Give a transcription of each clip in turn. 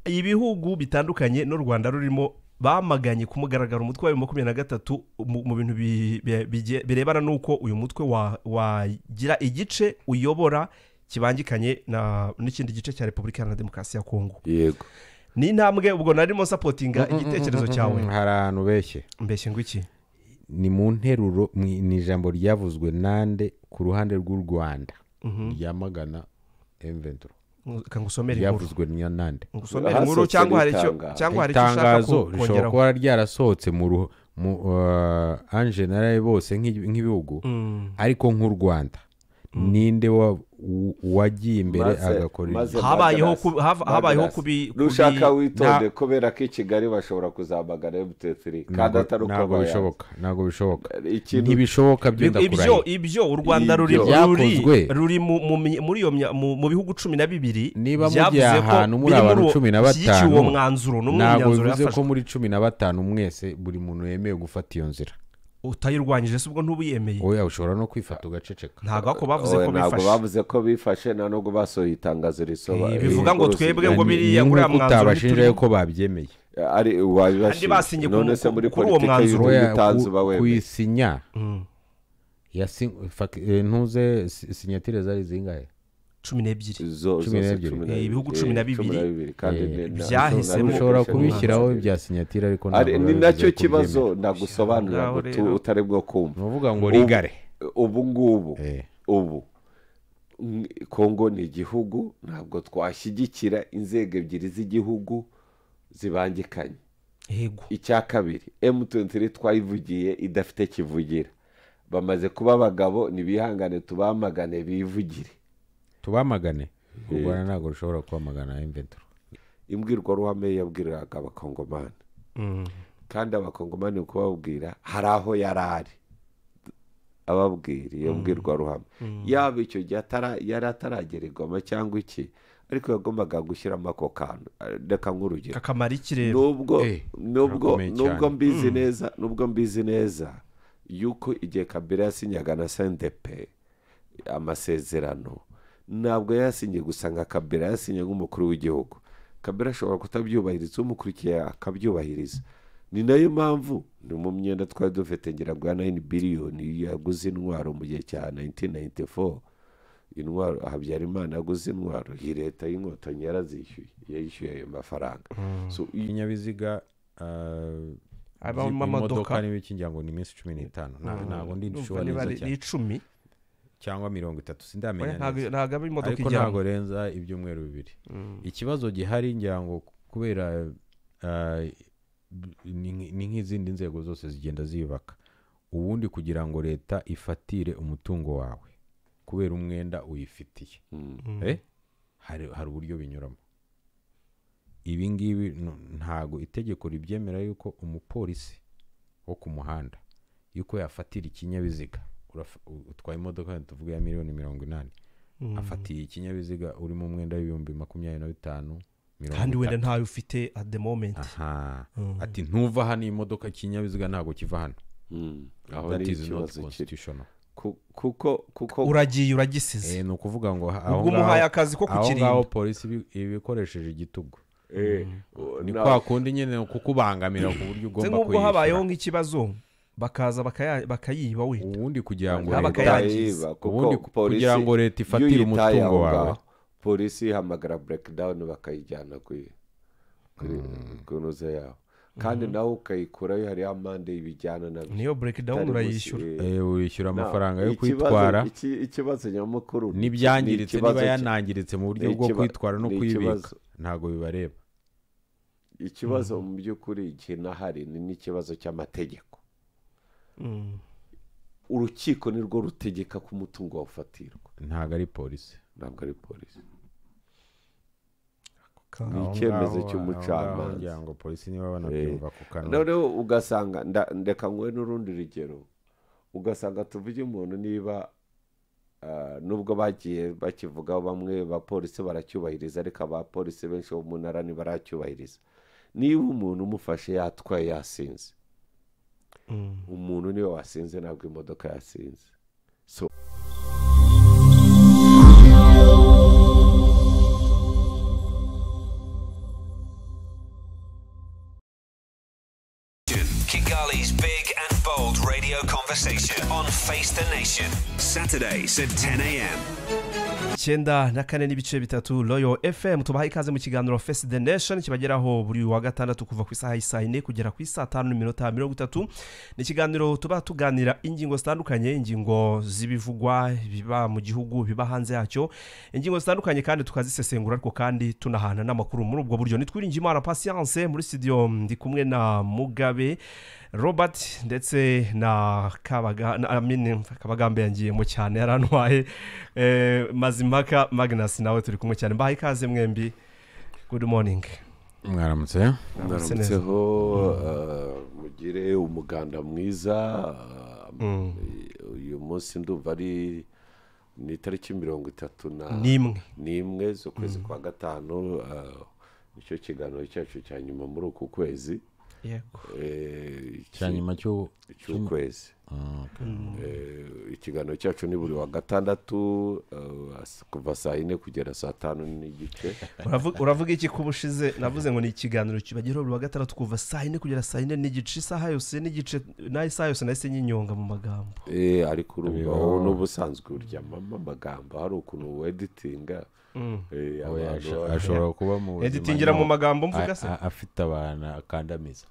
Ibihugu bitandukanye n'u Rwanda rurimo bamaganye ku mugaragaro umutwe wa M23 mu bintu birebana n'uko uyu mutwe wagira igice uyobora kibangikanye n'ikindi gice cya Repubulika Iharanira Demokarasi ya Kongo. Yego. Ni intambwe ubwo narimo supportinga igitekerezo cyawe. Hari ahantu beshye. Mbeshye ngo iki? Ni mu nteruro ni ijambo ryavuzwe nande ku ruhande rw'u Rwanda ryamagana M23. Kangusomere inkuru. Ryavuzwe ni nande. Ngusomere inkuru cyangwa hari icyo ushaka kongeraho. Kuba ryarasohotse mu en general bose nk'ibihugu ariko nk'u Rwanda ninde wagiye imbere agakora habayeho kubi rushaka witonde kubera ko i Kigali bashobora kuzamagana M23 kandi atari uko bishoboka. Ntabwo bishoboka, ntibishoboka byo ndakurahiye. Ibyo u Rwanda ruri ruri muri iyo mu bihugu 12 niba mugiye ahantu muri abantu 15 uwo mwanzuro n'umwanzuro yafashwe ko muri 15 mwese buri muntu yemewe gufata iyo nzira. Utayirwanyije se ubwo ntubiyemeye? Oya, ushobora no kwifata ugaceceka. Ntabwo ko bavuze ko bifashe. Ntabwo bavuze ko bifashe na nubwo basohoye itangazo risoba bivuga ngo twebwe ngo biriya ngura mwanzuro utabashinja yuko babyemeye. Ari wabibashinja none se muri politike y'utanzu bawe kuyisinya ntuze sinyatire zari zingahe? 12. Ibihugu 12 kandi byahisemo ushobora kubishyiraho ibya sinyatire ariko ntabwo ni nacyo kibazo ndagusobanurira ngo utari bwo kumva. Uvuga ngo rigare ubu ngubu ubu Kongo ni igihugu, ntabwo twashyigikira inzego ebyiri z'igihugu zibangikanye. Yego. Icya kabiri M23 twayivugiye idafite kivugira, bamaze kuba abagabo nibihangane tubamagane bivugire. Tubamagane u Rwanda ntabwo rushobora kwamagana M23. Imbwirwaruhame yabwiraga abakongomani kandi abakongomani kubabwira hari aho yarari ababwira iyo mbwirwaruhame yaba icyo gihe yari ataragera Goma cyangwa iki, ariko yagombaga gushyiramo ako kantu. Reka nk'urugero kakamara iki rero nubwo mbizi neza, nubwo mbizi neza yuko igihe Kabila yasinyaga na CNDP amasezerano ntabwo yasinye gusa nka Kabila, yasinye nk'umukuru w'igihugu. Kabila ashobora kutabyubahiriza, umukurikiye akabyubahiriza. Ni nayo mpamvu ni mu myenda twari dufite ngira ngo ya 9 biliyoni yaguze intwaro mu gihe cya 1994, intwaro Habyarimana yaguze intwaro, iyi leta y'inkotanyi yarazishyuye, yayishyuye ayo mafaranga. So ibinyabiziga imodoka n'ibiki ngira ngo ni iminsi 15, ntabwo ndi sure neza cyane, ni 10 cyangwa 30 sindamenya neza, ntabwo imodoka ijya ariko ntabwo renza ibyumweru bibiri. Ikibazo gihari ngira ngo kubera ni nk'izindi nzego zose zigenda ziyubaka, ubundi kugira ngo leta ifatire umutungo wawe kubera umwenda uyifitiye hari uburyo binyuramo. Ibi ngibi ntago itegeko ribyemera yuko umupolisi wo ku muhanda yuko yafatira ikinyabiziga utwaye imodoka tuvuga ya miliyoni 80 afatiye ikinyabiziga uri mu mwenda w'ibihumbi 25 kandi wenda ntayo ufite at the moment. Ati ntuva hano imodoka ikinyabiziga ntago kiva hano. Aho ni ikibazo constitutional kuko uragiye uragisize. Ni ukuvuga ngo aho ubwo umuhaye akazi ko kukirinda, aho polisi ibikoresheje igitugu ni kwa kundi nyene kukubangamira ku buryo ugomba kuyishyura. Nk'ubwo habayeho nk'ikibazo bakaza bakayiba wenda ubundi kugira ngo ubundi kugira ngo leta ifatire umutungo wawe, polisi ihamagara breakdown bakayijyana kuri kunoza yaho, kandi nawe ukayikurayo hari amande ibijyana nabyo, niyo breakdown urayishyura. Urishyura amafaranga yo kwitwara. Ikibazo nyamukuru nibyangiritse niba yanangiritse mu buryo bwo kwitwara no kuyibika ntago bibareba. Ikibazo mu by'ukuri kinahari ni n'ikibazo cy'amategeko. Urukiko nirwo rutegeka ku mutungo wafatirwa, ntago ari polisi, ntabwo ari polisi. Ni icyemezo cy'umucamanza ngira ngo polisi niba banabyumva ku kanwa. Noneho ugasanga ndeka nguhe n'urundi rugero, ugasanga tuvuge umuntu niba nubwo bagiye bakivugaho bamwe bapolisi baracyubahiriza, ariko abapolisi benshi bo mu ntara ntibaracyubahiriza. Niba umuntu umufashe yatwaye yasinze, umuntu niwe wasinze ntabwo imodoka yasinze. So Kigali's big and bold radio conversation on Face the Nation. Saturdays at 10 a.m. 94.3 Royal FM tubaha ikaze mu kiganiro Face the Nation kibageraho buri wa gatandatu kuva ku isaha y'isaa 4 kugera ku isaha 5:30. Ni ikiganiro tuba tuganira ingingo zitandukanye, ingingo z'ibivugwa biba mu gihugu, biba hanze yacyo, ingingo zitandukanye kandi tukazisesengura, ariko kandi tunahana n'amakuru muri ubwo buryo. Nitwiringi Imana Patience muri studio, ndi kumwe na Mugabe Robert ndetse na Kabaga na Amine Kabagambe yangiyemo cyane yarantwaye, Mazimpaka Magnus nawe turi kumwe cyane. Mbahaye ikaze mwembi, good morning. Mwaramutse. Mwaramutseho, mugire umuganda mwiza. Uyu munsi ndumva ari ni tariki 31 z'ukwezi kwa gatanu, nicyo kiganiro cyacu cya nyuma muri uku kwezi. Yego. Cya nyuma cy'ukwezi. Ikiganiro cyacu ni buri wa gatandatu kuva saa 4 kugera saa 5:15. Uravuga iki kubushize navuze ngo ni ikiganiro kibageraho buri wa gatandatu kuva saa 4 kugera saa 4:15, isaha yose n'igice, na isaha yose nahise nyinyonga mu magambo. Ariko urumva wowe n'ubusanzwe uryama amagambo, hari ukuntu weditinga. Ashobora kuba mu editingira mu magambo mvuga se afite abana akandamiza.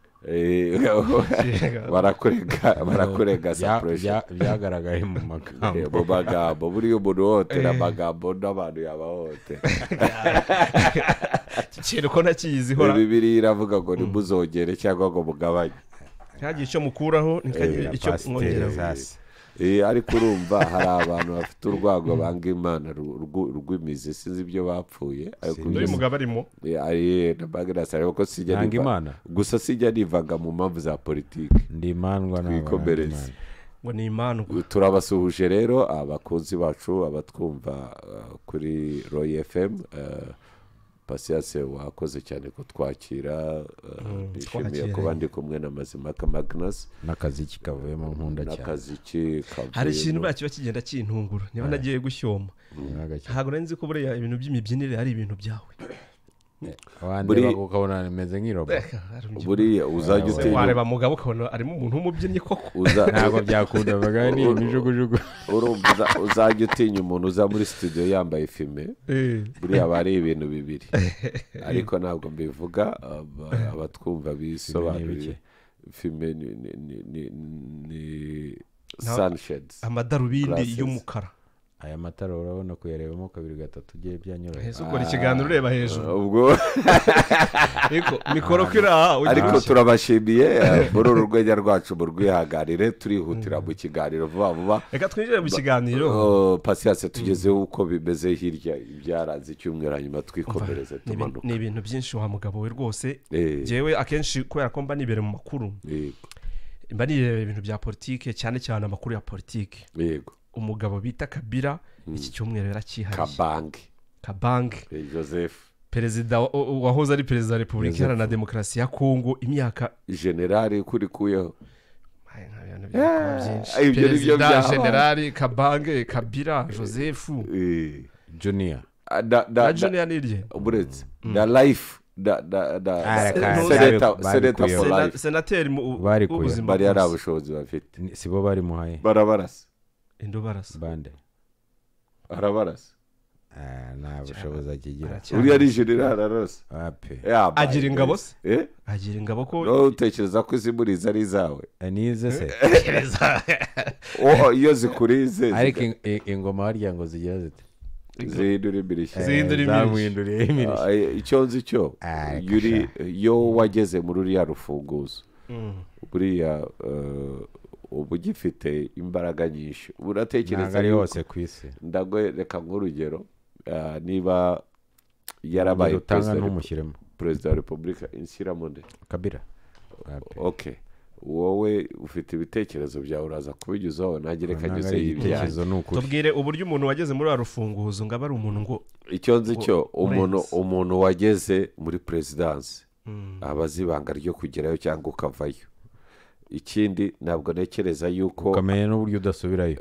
Barakurega sa pressure byagaragaye mu magambo. Mu magambo buri umuntu hotera amagambo n'abantu yabahote. Kintu ko nakizi hora. Bibiri iravuga ngo nimuzongere cyangwa ngo mugabanye. Ntagiye icyo mukuraho nikagiye icyo mwongeraho. Ariko urumva hari abantu bafite urwago banga Imana rw'imizi, sinzi ibyo bapfuye. Ariko uyu mugabo arimo ari na Magnus, ariko sijya niva gusa sijya nivanga mu mpamvu za politiki, ndi imandwa n'abikomereze ngo ni imandwa. Turabasuhuje rero abakunzi bacu abatwumva kuri Royal FM. Patience wakoze cyane kutwakira, nishimiye kuba ndi kumwe na Mazimpaka Magnus n'akaziki kavuyemo nkunda cyane. N'akaziki kavuyemo. Hari ikintu bakiba kigenda kintungura niba nagiye gushyoma, ntabwo nari nzi ko buriya ibintu by'imibyinire ari ibintu byawe. Abandi ukabona bimeze nk'irobo. Buriya uzajya utinya wareba mugabo ukabona arimo umuntu w'umubyinnyi koko. Ntabwo byakunda baga ni imijugujugu. Urumva uzajya utinya umuntu uza muri studio yambaye fime, buriya aba ari ibintu bibiri, ariko ntabwo mbivuga abatwumva bisobanuriye. Fime ni sunshades, amadarubindi y'umukara. Aya matara urabona kuyarebamo kabiri gatatu ugiye byanyoroheye. Ese ukora ikiganiro ureba hejuru ubwo ariko mikoro kira. Ariko turabashimiye muri uru rwenya rwacu mu rwihagarire, turihutira mu kiganiro vuba vuba. Reka twinjire mu kiganiro. Patience tugezeho uko bimeze hirya ibyaranze icyumweru, hanyuma twikomereze tumanuka. Ni ibintu byinshi wa mugabo we rwose. Jewe akenshi kubera ko mba nibere mu makuru, mba nireba ibintu bya politike, cyane cyane amakuru ya politike. Yego. Umugabo bita Kabila iki cyumweru yarakihariye. Kabange Joseph, perezida wahoze ari perezida wa Repubulika Iharanira Demokarasi ya Kongo imyaka generali kuri kuyeho perezida generali Kabange Kabila Joseph Junior na Junior nirye uburetse na life da senator senateri ubuzima bari ari abushobozi bafite, sibo bari muhaye barabarasa indobarasa bande arabarasa. Nta bushobozi akigira. Uriya ari general ararasa. Agira ingabo se? Agira ingabo ko no utekereza ko izimuriza ari zawe. Nize se. Iyo zikurize. Ariko ingoma harya ngo zigira zite? Zihindura imirishyo. Zihindura imirishyo. Icyo nzi cyo yuri yo wageze muri uriya rufunguzo. Buriya ubu gifite imbaraga nyinshi. Uratekereza ari hose ku isi. Ndagwereka nk'urugero, niba yarabaye perezida wa Repubulika inshyiramo nde? Kabila. Okay. Wowe ufite ibitekerezo byawe uraza kubigezaho, nanjye reka ngeze ibyanjye. Tubwire uburyo umuntu wageze muri rufunguzo ngo aba ari umuntu ngo icyo nzi cyo umuntu wageze muri perezidansi aba azi ibanga ryo kugerayo cyangwa ukavayo. Ikindi ntabwo ntekereza yuko ukamenya n'uburyo udasubirayo.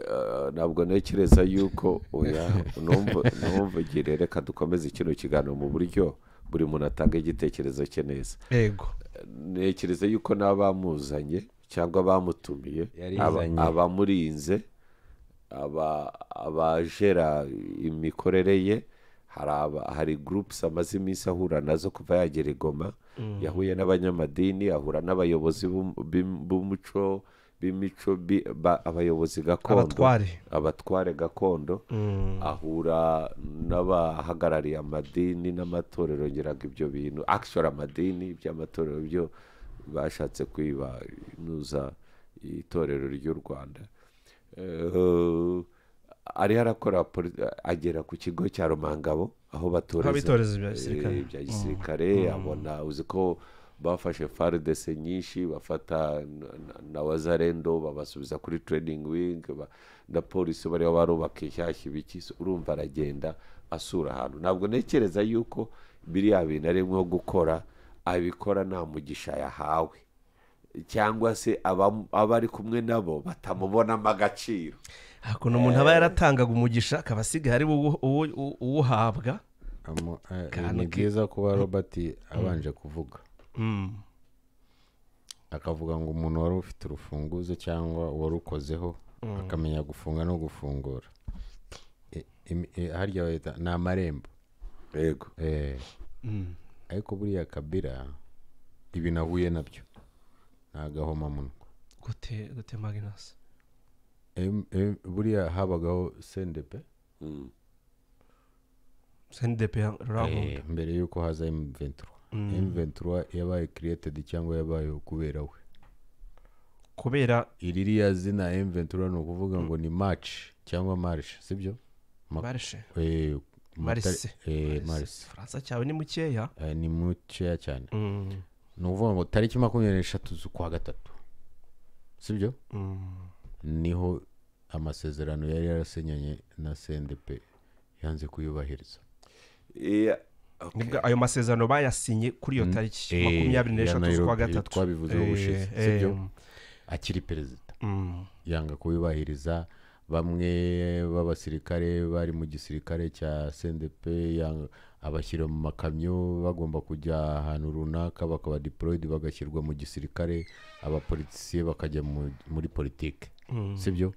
Ntabwo ntekereza yuko oya numvugire, reka dukomeze kino kiganiro mu buryo buri muntu atanga igitekerezo cye neza. Yego. Ntekereza yuko n'abamuzanye cyangwa bamutumiye, Yarizanye. abamurinze, abajera imikorere ye, hari groups amaze iminsi ahura nazo kuva yagera i Goma. Yahuye n'abanyamadini, ahura n'abayobozi b'umuco, b'imico, abayobozi gakondo, abatware gakondo, ahura n'abahagarariye amadini n'amatorero. Ngeraga ibyo bintu actually amadini by'amatorero byo bashatse kwiba inuza itorero ry'u Rwanda. Ari arakora, agera ku kigo cya Rumangabo aho batoreza Aho bitoreza ibya gisirikare. Bya gisirikare. Abona, uzi ko bafashe FARDC nyinshi, bafata na Wazalendo, babasubiza kuri training wing, na polisi bariho barubaka inshyashya ibiki. So, urumva aragenda asura ahantu. Ntabwo ntekereza yuko biriya bintu arimo gukora abikora nta mugisha yahawe, cyangwa se abari kumwe nabo batamubonamo agaciro. Hakuno umuntu aba yaratangaga umugisha akaba asigaye ari uwuhabwa. Ni byiza kuba Robert abanje kuvuga, akavuga ngo umuntu wari ufite urufunguzo cyangwa wari ukozeho akamenya gufunga no gufungura. Harya bahita ni amarembo. Yego. Ariko buriya Kabila ibi nahuye nabyo ni agahomamunwa. Gute Magnus? Buriya habagaho CNDP. CNDP Rurankunda. Mbere yuko haza M23. M23 yabaye created cyangwa yabaye kubera we. Kubera iririya zina M23 ni ukuvuga ngo ni march cyangwa marche, sibyo? Marche. Marche. Marche. Faransa cyawe ni mukeya. Ni mukeya cyane. Ni ukuvuga ngo tariki 23 z'ukwa gatatu, sibyo? Niho amasezerano yari yarasenyanye na CNDP yanze kuyubahiriza. Nibwo ayo masezerano bayasinye kuri iyo tariki 23 z'ukwa gatatu twabivuze ubushize, sibyo? Akiri perezida yanga kuyubahiriza. Bamwe b'abasirikare bari mu gisirikare cya CNDP abashyira mu makamyo bagomba kujya ahantu runaka, bakaba deployed bagashyirwa mu gisirikare, abapolitisiye bakajya muri politike, sibyo?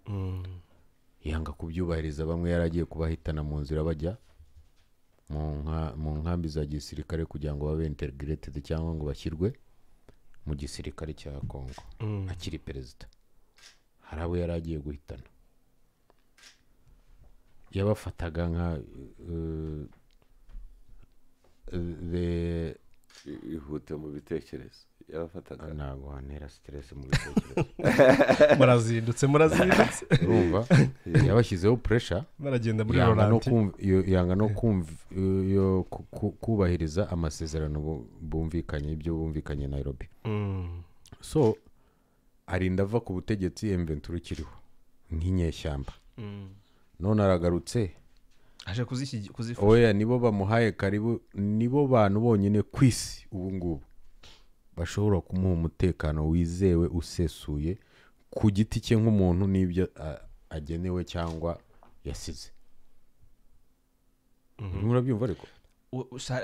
Yanga kubyubahiriza. Bamwe yaragiye kubahitana mu nzira bajya mu nkambi za gisirikare kugira ngo babe integrated cyangwa ngo bashyirwe mu gisirikare cya Kongo. Akiri perezida hari abo yaragiye guhitana, yabafataga nka ihute mu bitekerezo, yabafataga. Ntabwo hantera stress mu bitekerezo. Murazindutse. Urumva yabashyizeho pressure, baragenda muri Rolandi, yanga no kubahiriza amasezerano bumvikanye, ibyo bumvikanye Nairobi. So arinda ava ku butegetsi M23 kiriho nk'inyeshyamba. None aragarutse aje kuzifasha. Oya, nibo bamuhaye karibu, nibo bantu bonyine kwisi ubu ngubu bashobora kumuha umutekano wizewe usesuye ku giti cye nk'umuntu n'ibyo agenewe cyangwa yasize. Murabyumva ariko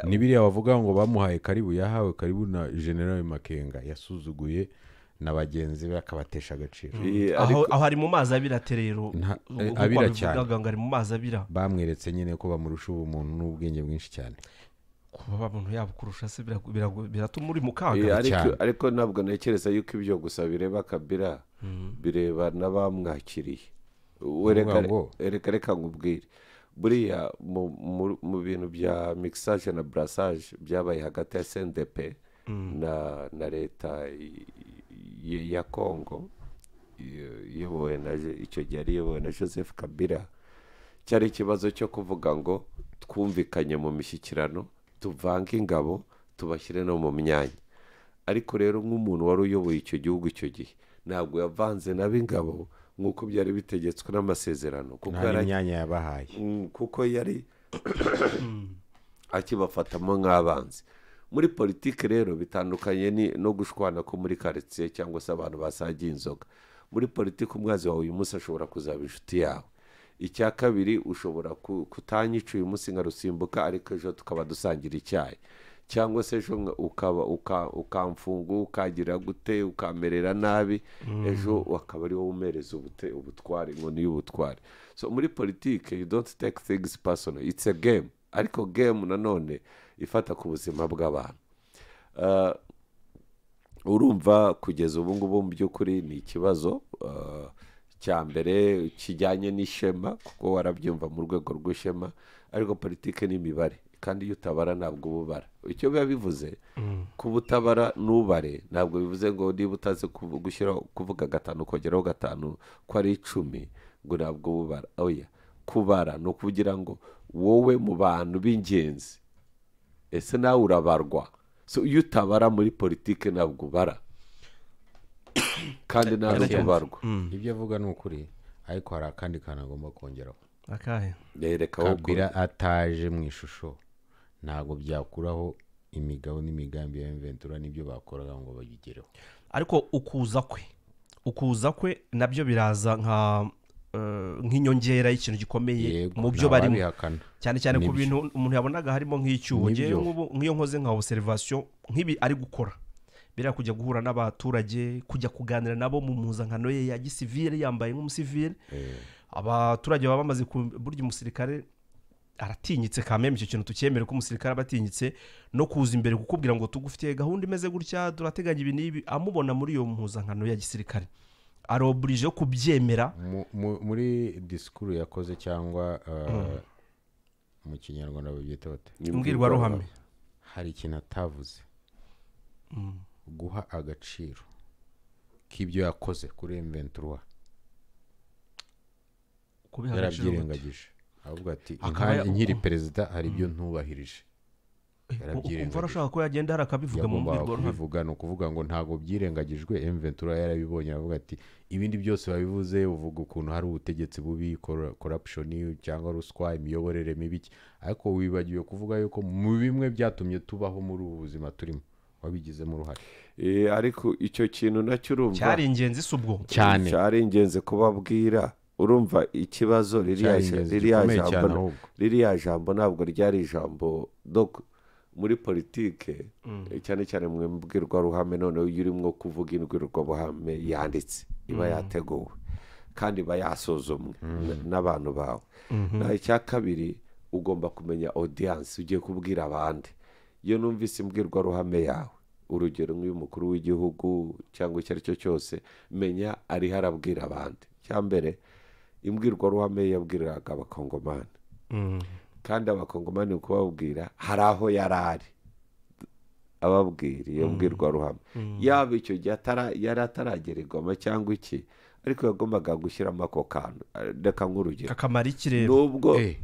ni biriya bavuga ngo bamuhaye karibu, yahawe karibu na General Makenga yasuzuguye na bagenzi be akabatesha agaciro. Aho ari mu mazi abira terero, abira cyane, ngo ari mu mazi abira. Bamweretse nyine ko bamurusha ubumuntu n'ubwenge bwinshi cyane. Kuba abantu yabo kurusha se biratuma uri mu kaga. Ariko ntabwo ntekereza yuko ibyo gusa bireba Kabila, bireba n'abamwakiriye. Reka nkubwire, buriya mu bintu bya mixage na brassage byabaye hagati ya CNDP na leta ya Kongo iyobowe na icyo gihe ari iyobowe na Joseph Kabila, cyari ikibazo cyo kuvuga ngo twumvikanye mu mishyikirano tuvange ingabo tubashyire no mu myanya. Ariko rero nk'umuntu wari uyoboye icyo gihugu icyo gihe ntabwo yavanze n'ab'ingabo nk'uko byari bitegetswe n'amasezerano, kuko yari imyanya yabahaye, kuko yari akibafatamo nk'abanzi. Muri politiki rero bitandukanye no gushwana ko muri quartier cyangwa se abantu basangiye inzoga. Muri politiki umwazi wawe uyu munsi ashobora kuzaba inshuti yawe. Icya kabiri, ushobora kutanyica uyu munsi nka rusimbuka, ariko ejo tukaba dusangira icyayi. Cyangwa se ejo ukaba ukamfunga, ukagira gute, ukamerera nabi, ejo akaba ari wowe umereza ubutware, inkoni y'ubutware. So muri politike you don't take things personal, it's a game, ariko game nanone ifata ku buzima bw'abantu. Urumva kugeza ubu ngubu mu by'ukuri ni ikibazo cya mbere kijyanye n'ishema, kuko warabyumva mu rwego rw'ishema, ariko politike ni imibare, kandi iyo utabara ntabwo uba ubara. Icyo biba bivuze kuba utabara n'ubare ntabwo bivuze ngo niba utazi kuvuga 5 ukongeraho 5 ko ari 10 ngo ntabwo uba ubara. Oya, kubara ni ukugira ngo wowe mu bantu b'ingenzi ese nawe urabarwa. So iyo utabara muri politike ntabwo ubara, kandi ntabwo ubarwa. Ibyo avuga ni ukuri, ariko hari akandi kantu agomba kongeraho. Akahe? Kabila ataje mu ishusho ntabwo byakuraho imigabo n'imigambi ya M23 n'ibyo bakoraga ngo babigereho. Ariko ukuza kwe nabyo biraza nka nk'inyongera y'ikintu gikomeye mu byo barimo, cyane cyane ku bintu umuntu yabonaga harimo nk'icyuho. Nk'iyo nkoze nka observation nk'ibi ari gukora, bira kujya guhura n'abaturage, kujya kuganira nabo mu mpuzankano ye ya gisivile, yambaye nk'umusivile. Abaturage baba bamaze burya umusirikare aratinyitse kameme, icyo kintu tukemere ko umusirikare abatinyitse no kuza imbere kukubwira ngo tugufitiye gahunda imeze gutya, turateganya ibi n'ibi, amubona muri iyo mpuzankano ya gisirikare aroburije kubyemera. Muri discours yakoze cyangwa mu Kinyarwanda babyita bate, imbwirwaruhame, hari ikintu atavuze, guha agaciro k'ibyo yakoze kuri M23 yarabyirengagije, avuga ati nkiri perezida hari ibyo ntubahirije. Umva arashaka ko yagenda hari akabivuga mu mbwirwaruhame. Kubivuga ni ukuvuga ngo ntabwo byirengagijwe, M23 yarabibonye, aravuga ati ibindi byose babivuze, uvuga ukuntu hari ubutegetsi bubi, corruption cyangwa ruswa, imiyoborere mibi, ariko wibagiwe kuvuga yuko mu bimwe byatumye tubaho muri ubu buzima turimo wabigizemo uruhare. Ariko icyo kintu nacyo urumva cyari ingenzi, si ubwo cyane cyari ingenzi kubabwira. Urumva ikibazo ririya jambo ntabwo ryari ijambo muri politike, cyane cyane mu mbwirwaruhame. Noneho iyo urimo kuvuga imbwirwaruhame yanditse iba yateguwe kandi iba yasuzumwe n'abantu bawe. Icya kabiri ugomba kumenya audience ugiye kubwira abandi. Iyo numvise imbwirwaruhame yawe, urugero nk'uyu w'igihugu cyangwa icyo ari cyo cyose, menya ariho arabwira abandi. Icya mbere imbwirwaruhame yabwiraga abakongomani, kandi abakongomani kubabwira hari aho yarari ababwira iyo mbwirwaruhame, yaba icyo gihe yari ataragera Goma cyangwa iki, ariko yagombaga gushyiramo ako kantu. Reka nk'urugero kakamara ikirere,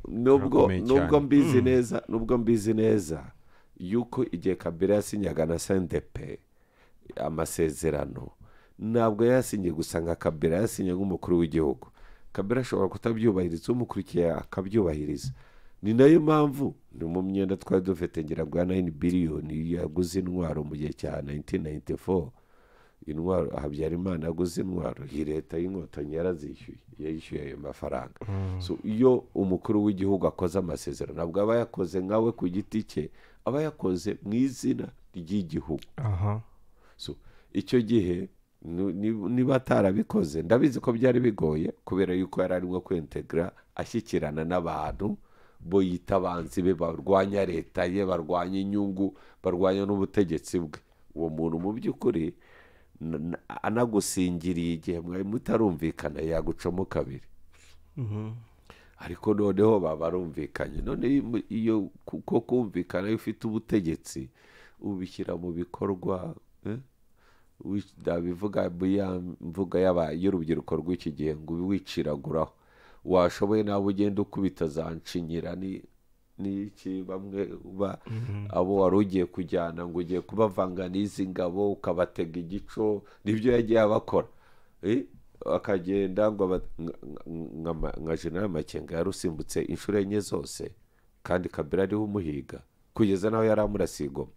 nubwo mbizi neza, nubwo mbizi neza yuko igihe Kabila yasinyaga na CNDP amasezerano, ntabwo yasinye gusa nka Kabila, yasinye nk'umukuru w'igihugu. Kabila ashobora kutabyubahiriza, umukurikiye akabyubahiriza. Ni nayo mpamvu ni mu myenda twari dufite ngira ngo ya 9 biliyoni yaguze intwaro mu gihe cya 1994, intwaro Habyarimana yaguze intwaro, iyi leta y'inkotanyi yarazishyuye, yayishyuye ayo mafaranga. So iyo umukuru w'igihugu akoze amasezerano ntabwo aba yakoze nkawe ku giti cye, aba yakoze mu izina ry'igihugu. So icyo gihe niba atarabikoze, ndabizi ko byari bigoye kubera yuko yari arimo kwintegra ashyikirana n'abantu bo yita abanzi be, barwanya leta ye, barwanya inyungu, barwanya n'ubutegetsi bwe. Uwo muntu mu by'ukuri anagusingiriye igihe mwari mutarumvikana yagucamo kabiri. Ariko noneho baba barumvikanye. None iyo kuko kumvikana iyo ufite ubutegetsi ubishyira mu bikorwa, ndabivuga mvuga y'urubyiruko rw'iki gihe ngo wiciraguraho, washoboye nawe ugenda ukubita za nshinyira n'iki, bamwe abo wari ugiye kujyana ngo ugiye kubavanga n'izi ngabo ukabatega igico, nibyo yagiye abakora. Akagenda ngo nka General Makenga yarusimbutse inshuro enye zose, kandi Kabila ariho umuhiga kugeza naho yari amurasiye Goma.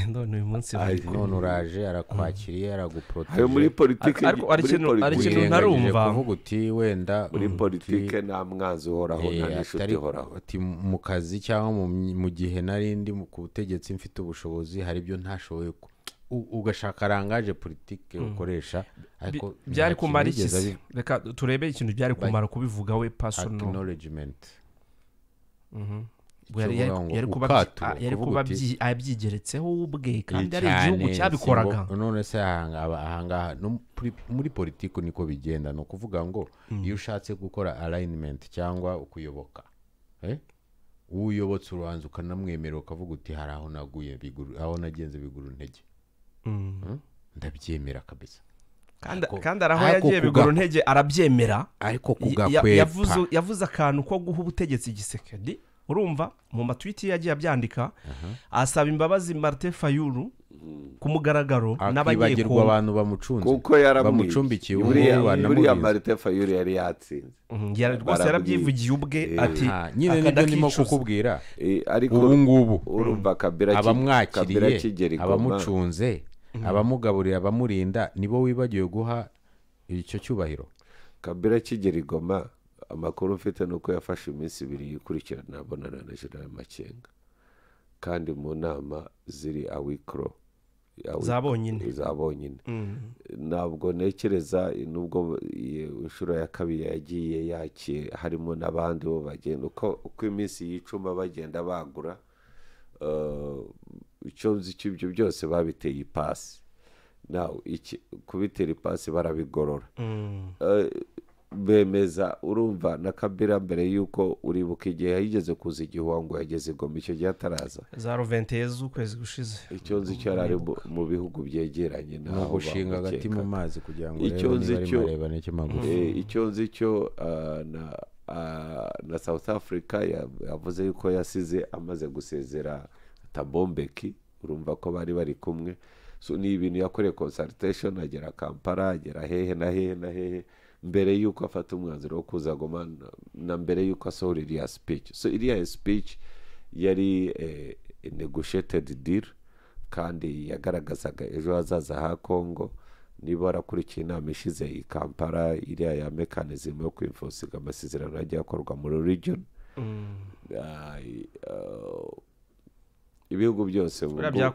None uyu munsi none uraje arakwakiriye araguprotege. Muri politike ariko ari ikintu ntarumva kuvuga uti wenda muri politike nta mwanzi uhoraho nta n'inshuti ihoraho. Ati mu kazi cyangwa mu gihe nari ndi ku butegetsi mfite ubushobozi hari ibyo ntashoboye, ugashaka rangaje politike ukoresha. Ariko byari kumara iki? Reka turebe ikintu byari kumara kubivuga we personal acknowledgement. Yari kuba abyigeretseho ubwe kandi ari igihugu cyabikoraga. None se ahangaha muri politiki niko bigenda, ni ukuvuga ngo iyo ushatse gukora alignment cyangwa ukuyoboka, uyobotse urubanza ukanamwemera ukavuga uti hari aho naguye aho nagenze biguru ntege, ndabyemera kabisa. Kandi araho yagiye biguru ntege arabyemera, ariko kugakwepa yavuze akantu ko guha ubutegetsi Gisekedi. Urumva mu matwiti yagiye abyandika asaba imbabazi Martin Fayulu ku mugaragaro n'abanyekuru abantu bamucunze kuko yaramucumbikiye buriya Martin Fayulu yari yatsinze rwose yarabyivugiye ubwe ati nyine nibyo ndimo kukubwira. Ariko ubu ngubu urumva Kabila abamwakiriye abamucunze abamugaburira abamurinda nibo wibagiwe guha icyo cyubahiro. Kabila kigera Goma amakuru mfite nuko yafashe iminsi ibiri yikurikirana abonana na General Makenga, kandi mu nama ziri awikro zabonyine. Ntabwo ntekereza nubwo inshuro ya kabiri yagiye yakiye harimo n'abandi bo bagenda uko iminsi yicuma bagenda bagura, icyo nzi cy'ibyo byose babiteye ipasi. Nawe kubitera ipasi barabigorora bemeza. Urumva na Kabila mbere yuko uribuka igihe yigeze kuza igihuango yageze Goma icyo gihe ataraza za 21 z'ukwezi gushize. Icyo nzi cyo ari mu bihugu byegeranye naho gushinga agati mu mazi kugira ngo icyo nzi cyo icyo nzi cyo na South Africa yavuze yuko yasize amaze gusezera Tabombeki, urumva ko bari kumwe. So ni ibintu yakoreye consultation agera Kampala agera hehe na hehe na hehe mbere yuko afata umwanzuro wo kuza Goma na mbere yuko asohora iriya speech. So iriya speech yari negotiated deal kandi yagaragazaga ejo hazaza ha Congo. Niba warakurikiye inama ishize i Kampala iriya ya mechanism yo kwinforcinga amasezerano yagiye akorwa muri region, ibihugu byose buriya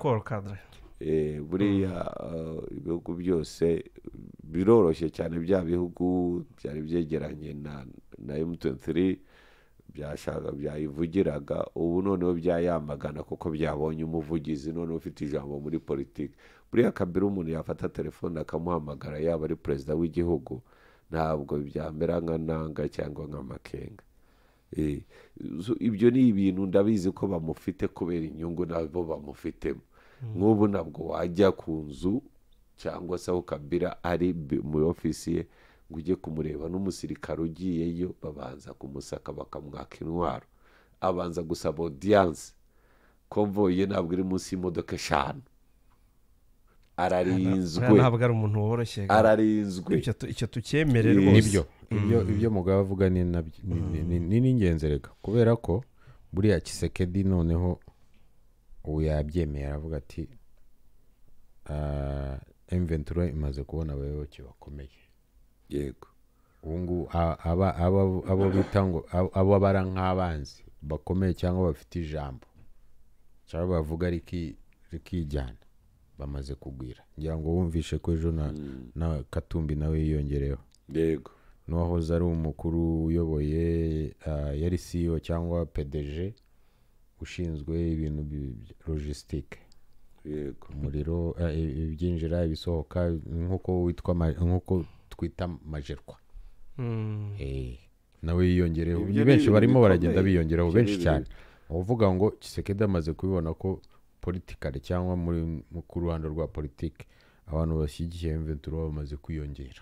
ibihugu byose biroroshye cyane, bya bihugu byari byegeranye na M23 byashaka byayivugiraga, ubu noneho byayamagana kuko byabonye umuvugizi noneho ufite ijambo muri politiki. Buriya Kabila umuntu yafata telefone akamuhamagara yaba ari perezida w'igihugu ntabwo byamera nka Nanga cyangwa nka Makenga. Ibyo ni ibintu ndabizi ko bamufite kubera inyungu nabo bamufitemo. Nk'ubu ntabwo wajya ku nzu cyangwa se aho Kabila ari mu ofisi ye ngo ujye kumureba, n'umusirikare ugiyeyo babanza kumusaka bakamwaka intwaro, abanza gusaba audience. Convoy ye ntabwo iri munsi y'imodoka 5, ararinzwe. Ntabwo ari umuntu woroshye, ararinzwe. Icyo tukemere rwose nibyo ibyo mugabo avuga ni n'ingenzi reka, kubera ko buriya Tshisekedi noneho ubu yabyemeye aravuga ati M23 imaze kubona abayoboke bakomeye. Yego ubu ngubu abo bita ngo abo bara nk'abanzi bakomeye cyangwa bafite ijambo cyangwa bavuga rikijyana bamaze kugwira. Ngira ngo wumvishe ko ejo na Katumbi nawe yiyongereyeho. Yego n'uwahoze ari umukuru uyoboye yari CEO cyangwa PDG ushinzwe ibintu logistique. Yego umuriro ibyinjira ibisohoka nkuko witwa nkuko twita majerwa. Nawe yiyongereyeho. Ni benshi barimo baragenda biyongeraho benshi cyane. Uvuga ngo Tshisekedi amaze kubibona ko politically cyangwa muri ku ruhando rwa politique abantu bashyigikiye M23 bamaze kwiyongera.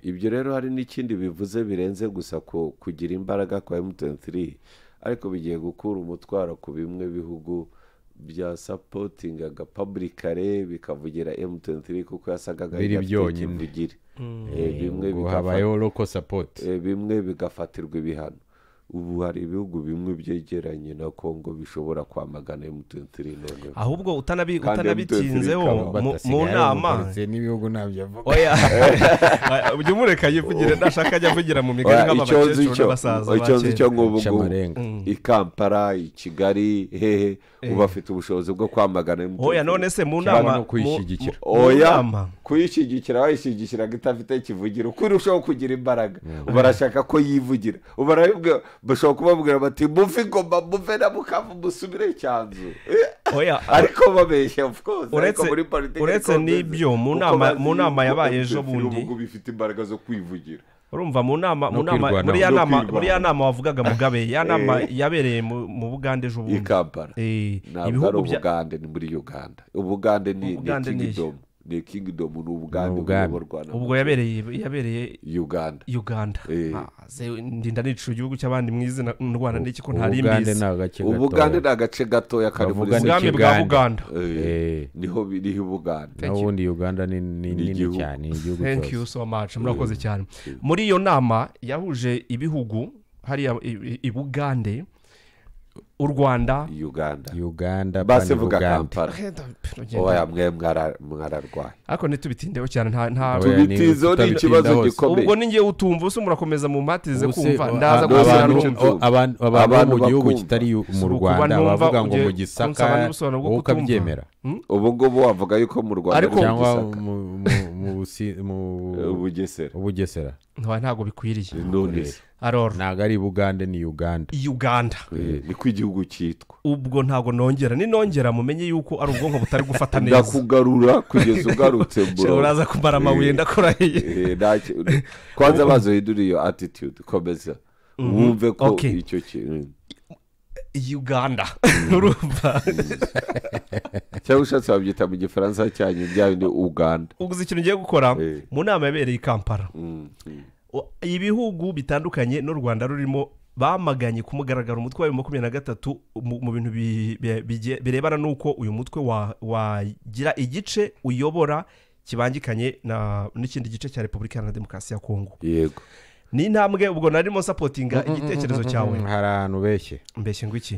Ibyo rero hari n'ikindi bivuze birenze gusa ko kugira imbaraga kwa M23, ariko bigiye gukura umutwaro ku bimwe bihugu bya supportingaga publicly bikavugira M23 kuko yasagaga byonyine. Bimwe bikabayeho local support, bimwe bigafatirwa ibihano. Ubu hari ibihugu bimwe byegeranye na Kongo bishobora kwamagana M23 none. Ahubwo utanabitinzeho mu nama n'ibihugu nabyo avuga. Oya. Ujye umureka yivugire ndashaka ajya avugira mu migani nk'abakecuru n'abasaza. Icyo nzi cyo ngubu i Kampala, i Kigali, hehe ubu afite ubushobozi bwo kwamagana M23. Oya none se mu nama kuyishyigikira. Oya kuyishyigikira bayishyigikiraga itafite kivugira uko irushaho kugira imbaraga. Barashaka ko yivugira. Ubarabibwa bashobora kubabwira bati muve Goma muve na Bukavu musubire Cyanzu. Oya ariko babeshya of course. Ariko muri politiki uretse n'ibyo mu nama yabaye ejo bundi ubwo bifite imbaraga zo kwivugira. Urumva mu nama muri ya nama wavugaga Mugabe, ya nama yabereye mu Bugande ejo bundi i Kampala. Ibihugu bya Bugande ni muri Uganda. Ubugande ni kingdom. Ni kingdom ni Ubugande buyoborwa na ubwo yabereye Uganda. Ndinda nicu igihugu cy'abandi mwizina ndwana n'iki ko ntari imbizi. Ubugande ni agace gatoya kari muri Ubwami bwa Buganda. Niho biri Buganda. N'ubundi Uganda ni nini cyane igihugu cyose. Thank you so much. Murakoze cyane. Muri iyo nama yahuje ibihugu hariya i Bugande, u Rwanda, Uganda base vuga Kampala. Oya mwe mwararwaye. Ariko ntitubitindeho cyane nta tubitizo ni ikibazo gikomeye. Ubwo ningiye utumva use murakomeza mu mpatize kumva ndaza gusobanura abantu mu gihugu kitari mu Rwanda bavuga ngo mu Gisaka ukabyemera. Ubu ngubu wavuga yuko mu Rwanda cyangwa mu Bugesera. Ntabwo bikwiriye. Aror ntago ari Bugande ni Uganda. Uganda niko igihugu cyitwa. Ubwo ntago nongera ninongera mumenye yuko ari ubwonko butari gufata neza. Ndakugarura kugeza ugarutse bro. Uraza kumara amabuye ndakorahiye. Kwanza bazohindura iyo attitude komeza wumve ko icyo kintu Uganda urumva cyangwa ushatse wabyita mu gifaransa cyanyu bya ni Uganda. Uguze ikintu ngiye gukora mu nama yabereye i Kampala. Ibihugu bitandukanye n'u Rwanda rurimo bamaganye ku mugaragaro umutwe wa 23 mu bintu birebana n'uko uyu mutwe wagira igice uyobora kibangikanye na n'ikindi gice cya Repubulika Iharanira Demokarasi ya Kongo. Yego. Ni intambwe ubwo narimo supportinga igitekerezo cyawe. Hari ahantu beshye. Mbeshye ngo iki?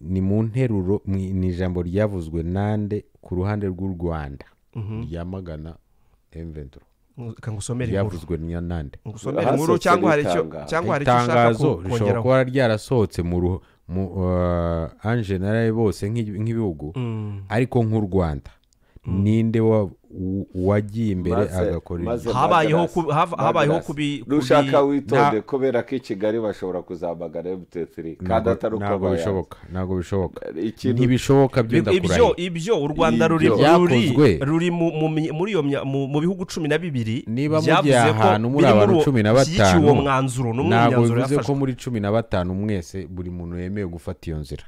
Ni mu nteruro ni ijambo ryavuzwe nande ku ruhande rw'u Rwanda ryamagana M23. Kangusomera inkuru yavuzwe nande. Ngusomera inkuru cyangwa hari icyo ushaka kongeraho. Kuba ryarasohotse mu en general bose nk'ibihugu ariko nk'u Rwanda ninde wagiye imbere agakora habayeho kubi nushaka witonde kubera ko i Kigali bashobora kuzamagana M23 kandi atari uko bishoboka. Ntago bishoboka, ntibishoboka byo ndakurahiye. Ibyo u Rwanda ruri ruri muri iyo mu bihugu 12 niba mugiye ahantu muri abantu 15 uwo mwanzuro n'umwanzuro yafashwe ko muri 15 mwese buri muntu yemewe gufata iyo nzira.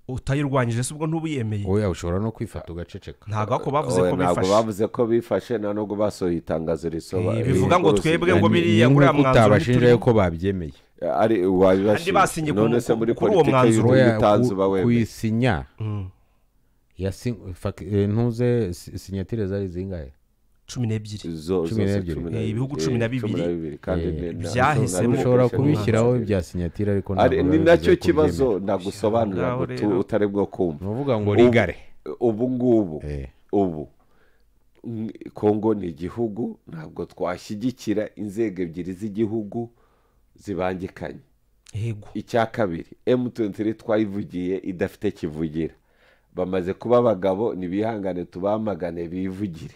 Utayirwanyije se ubwo ntubiyemeye? Oya ushobora no kwifata ugaceceka. Ntago ako bavuze ko bifashe. Ntago bavuze ko bifashe na nubwo basohoye itangazo risoba bivuga ngo twebwe ngo biriya ngura mwanzuro utabashinja yuko babyemeye. Ari wabibashinja none se muri politiki y'utanzu bawe kuyisinya ntuze sinyatire zari zingahe? 12 ibihugu 12 kandi byahisemo ushobora kubishyiraho ibya sinyatire ariko ni nacyo kibazo ndagusobanurira utari bwo kumva. Uvuga ngo rigare ubu ngubu ubu Kongo ni igihugu ntabwo twashyigikira inzego ebyiri z'igihugu zibangikanye. Yego. Icya kabiri M23 twayivugiye idafite kivugira. Bamaze kuba abagabo nibihangane tubamagane bivugire.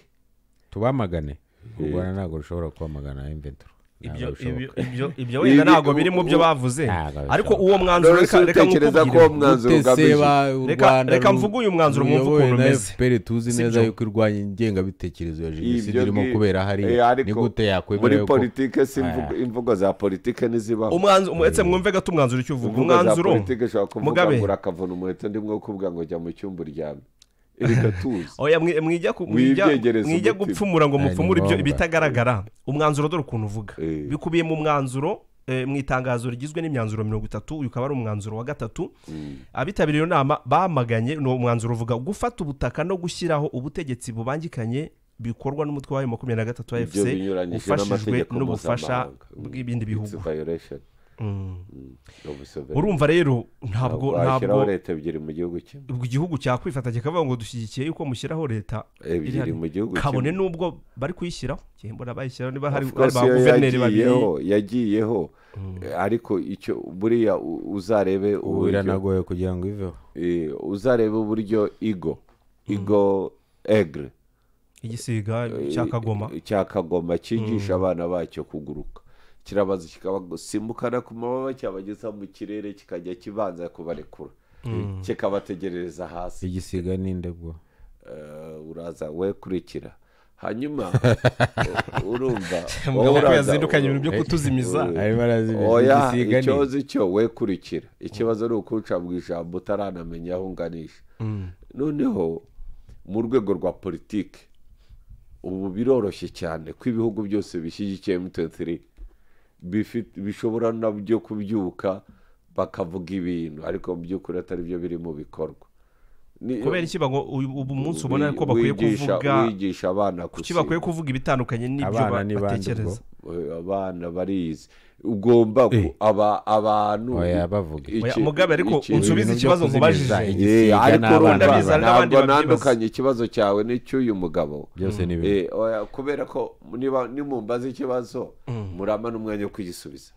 Tubamagane u Rwanda ntabwo rushobora kwamagana M23. Ibyo wenda ntabwo biri mu byo bavuze ariko uwo mwanzuro reka nkukubwire reka mvuge uyu mwanzuro mwumve ukuntu umeze. FPR tuzi neza yuko irwanya ingengabitekerezo ya jenoside irimo kubera hariya ni gute yakwemera muri politike si imvugo za politike nizibaho. Umwanzuro etse mwumve gato umwanzuro icyo uvuga umwanzuro politike ushobora kuvuga ngo urakavuna umuheto ndimwe kuvuga ngo jya mu cyumba uryame. Oya mwijya gupfumura ngo mupfumure ibyo bitagaragara. Umwanzuro dore ukuntu uvuga bikubiye mu mwanzuro mu itangazo rigizwe n'imyanzuro 30 uyu ukaba ari umwanzuro wa 3. Abitabiriye iyo nama bamaganye no umwanzuro uvuga gufata ubutaka no gushyiraho ubutegetsi bubangikanye bikorwa n'umutwe wa 23 AFC ufashijwe n'ubufasha bw'ibindi bihugu. Urumva rero ntabwo washyiraho leta ebyiri mu gihugu kimwe. Ubwo igihugu cyakwifata kikavuga ngo dushyigikiye yuko mushyiraho leta ebyiri mu gihugu kimwe, kabone nubwo bari kuyishyiraho, mbona bayishyiraho niba hari ba guverineri babiri yagiyeho, ariko icyo buriya uzarebe biranagoye kugira ngo iveho. Uzarebe uburyo igo egre igisiga cya Kagoma cyigisha abana bacyo kuguruka, kirabaza kikabasimbukana ku mababa cyabageza mu kirere kikajya kibanza kubarekura kikabategerereza hasi. Igisiga ninde bwo? Uraza we kurikira hanyuma urumva wowe yazindukanye ibintu byo kutuzimiza. Oya, icyozi cyo we kurikira, ikibazo ari ukuca mu ijambo utaranamenya aho unganisha. Noneho mu rwego rwa politike ubu biroroshye cyane ko ibihugu byose bishyigikiye M23 bishobora nabyo kubyuka bakavuga ibintu, ariko mu by'ukuri atari byo biri mu bikorwa. Kubera iki ngo ubu munsi ubona ko bakwiye kuvuga, wigisha abana kuki bakwiye kuvuga ibitandukanye n'ibyo batekereza? Abana barizi, ugomba abantu Mugabe, ariko unsubize ikibazo nkubajije. Ariko ntabwo nandukanye ikibazo cyawe n'icy'uyu mugabo, kubera ko niba nimumbaza ikibazo murama n'umwanya wo kugisubiza.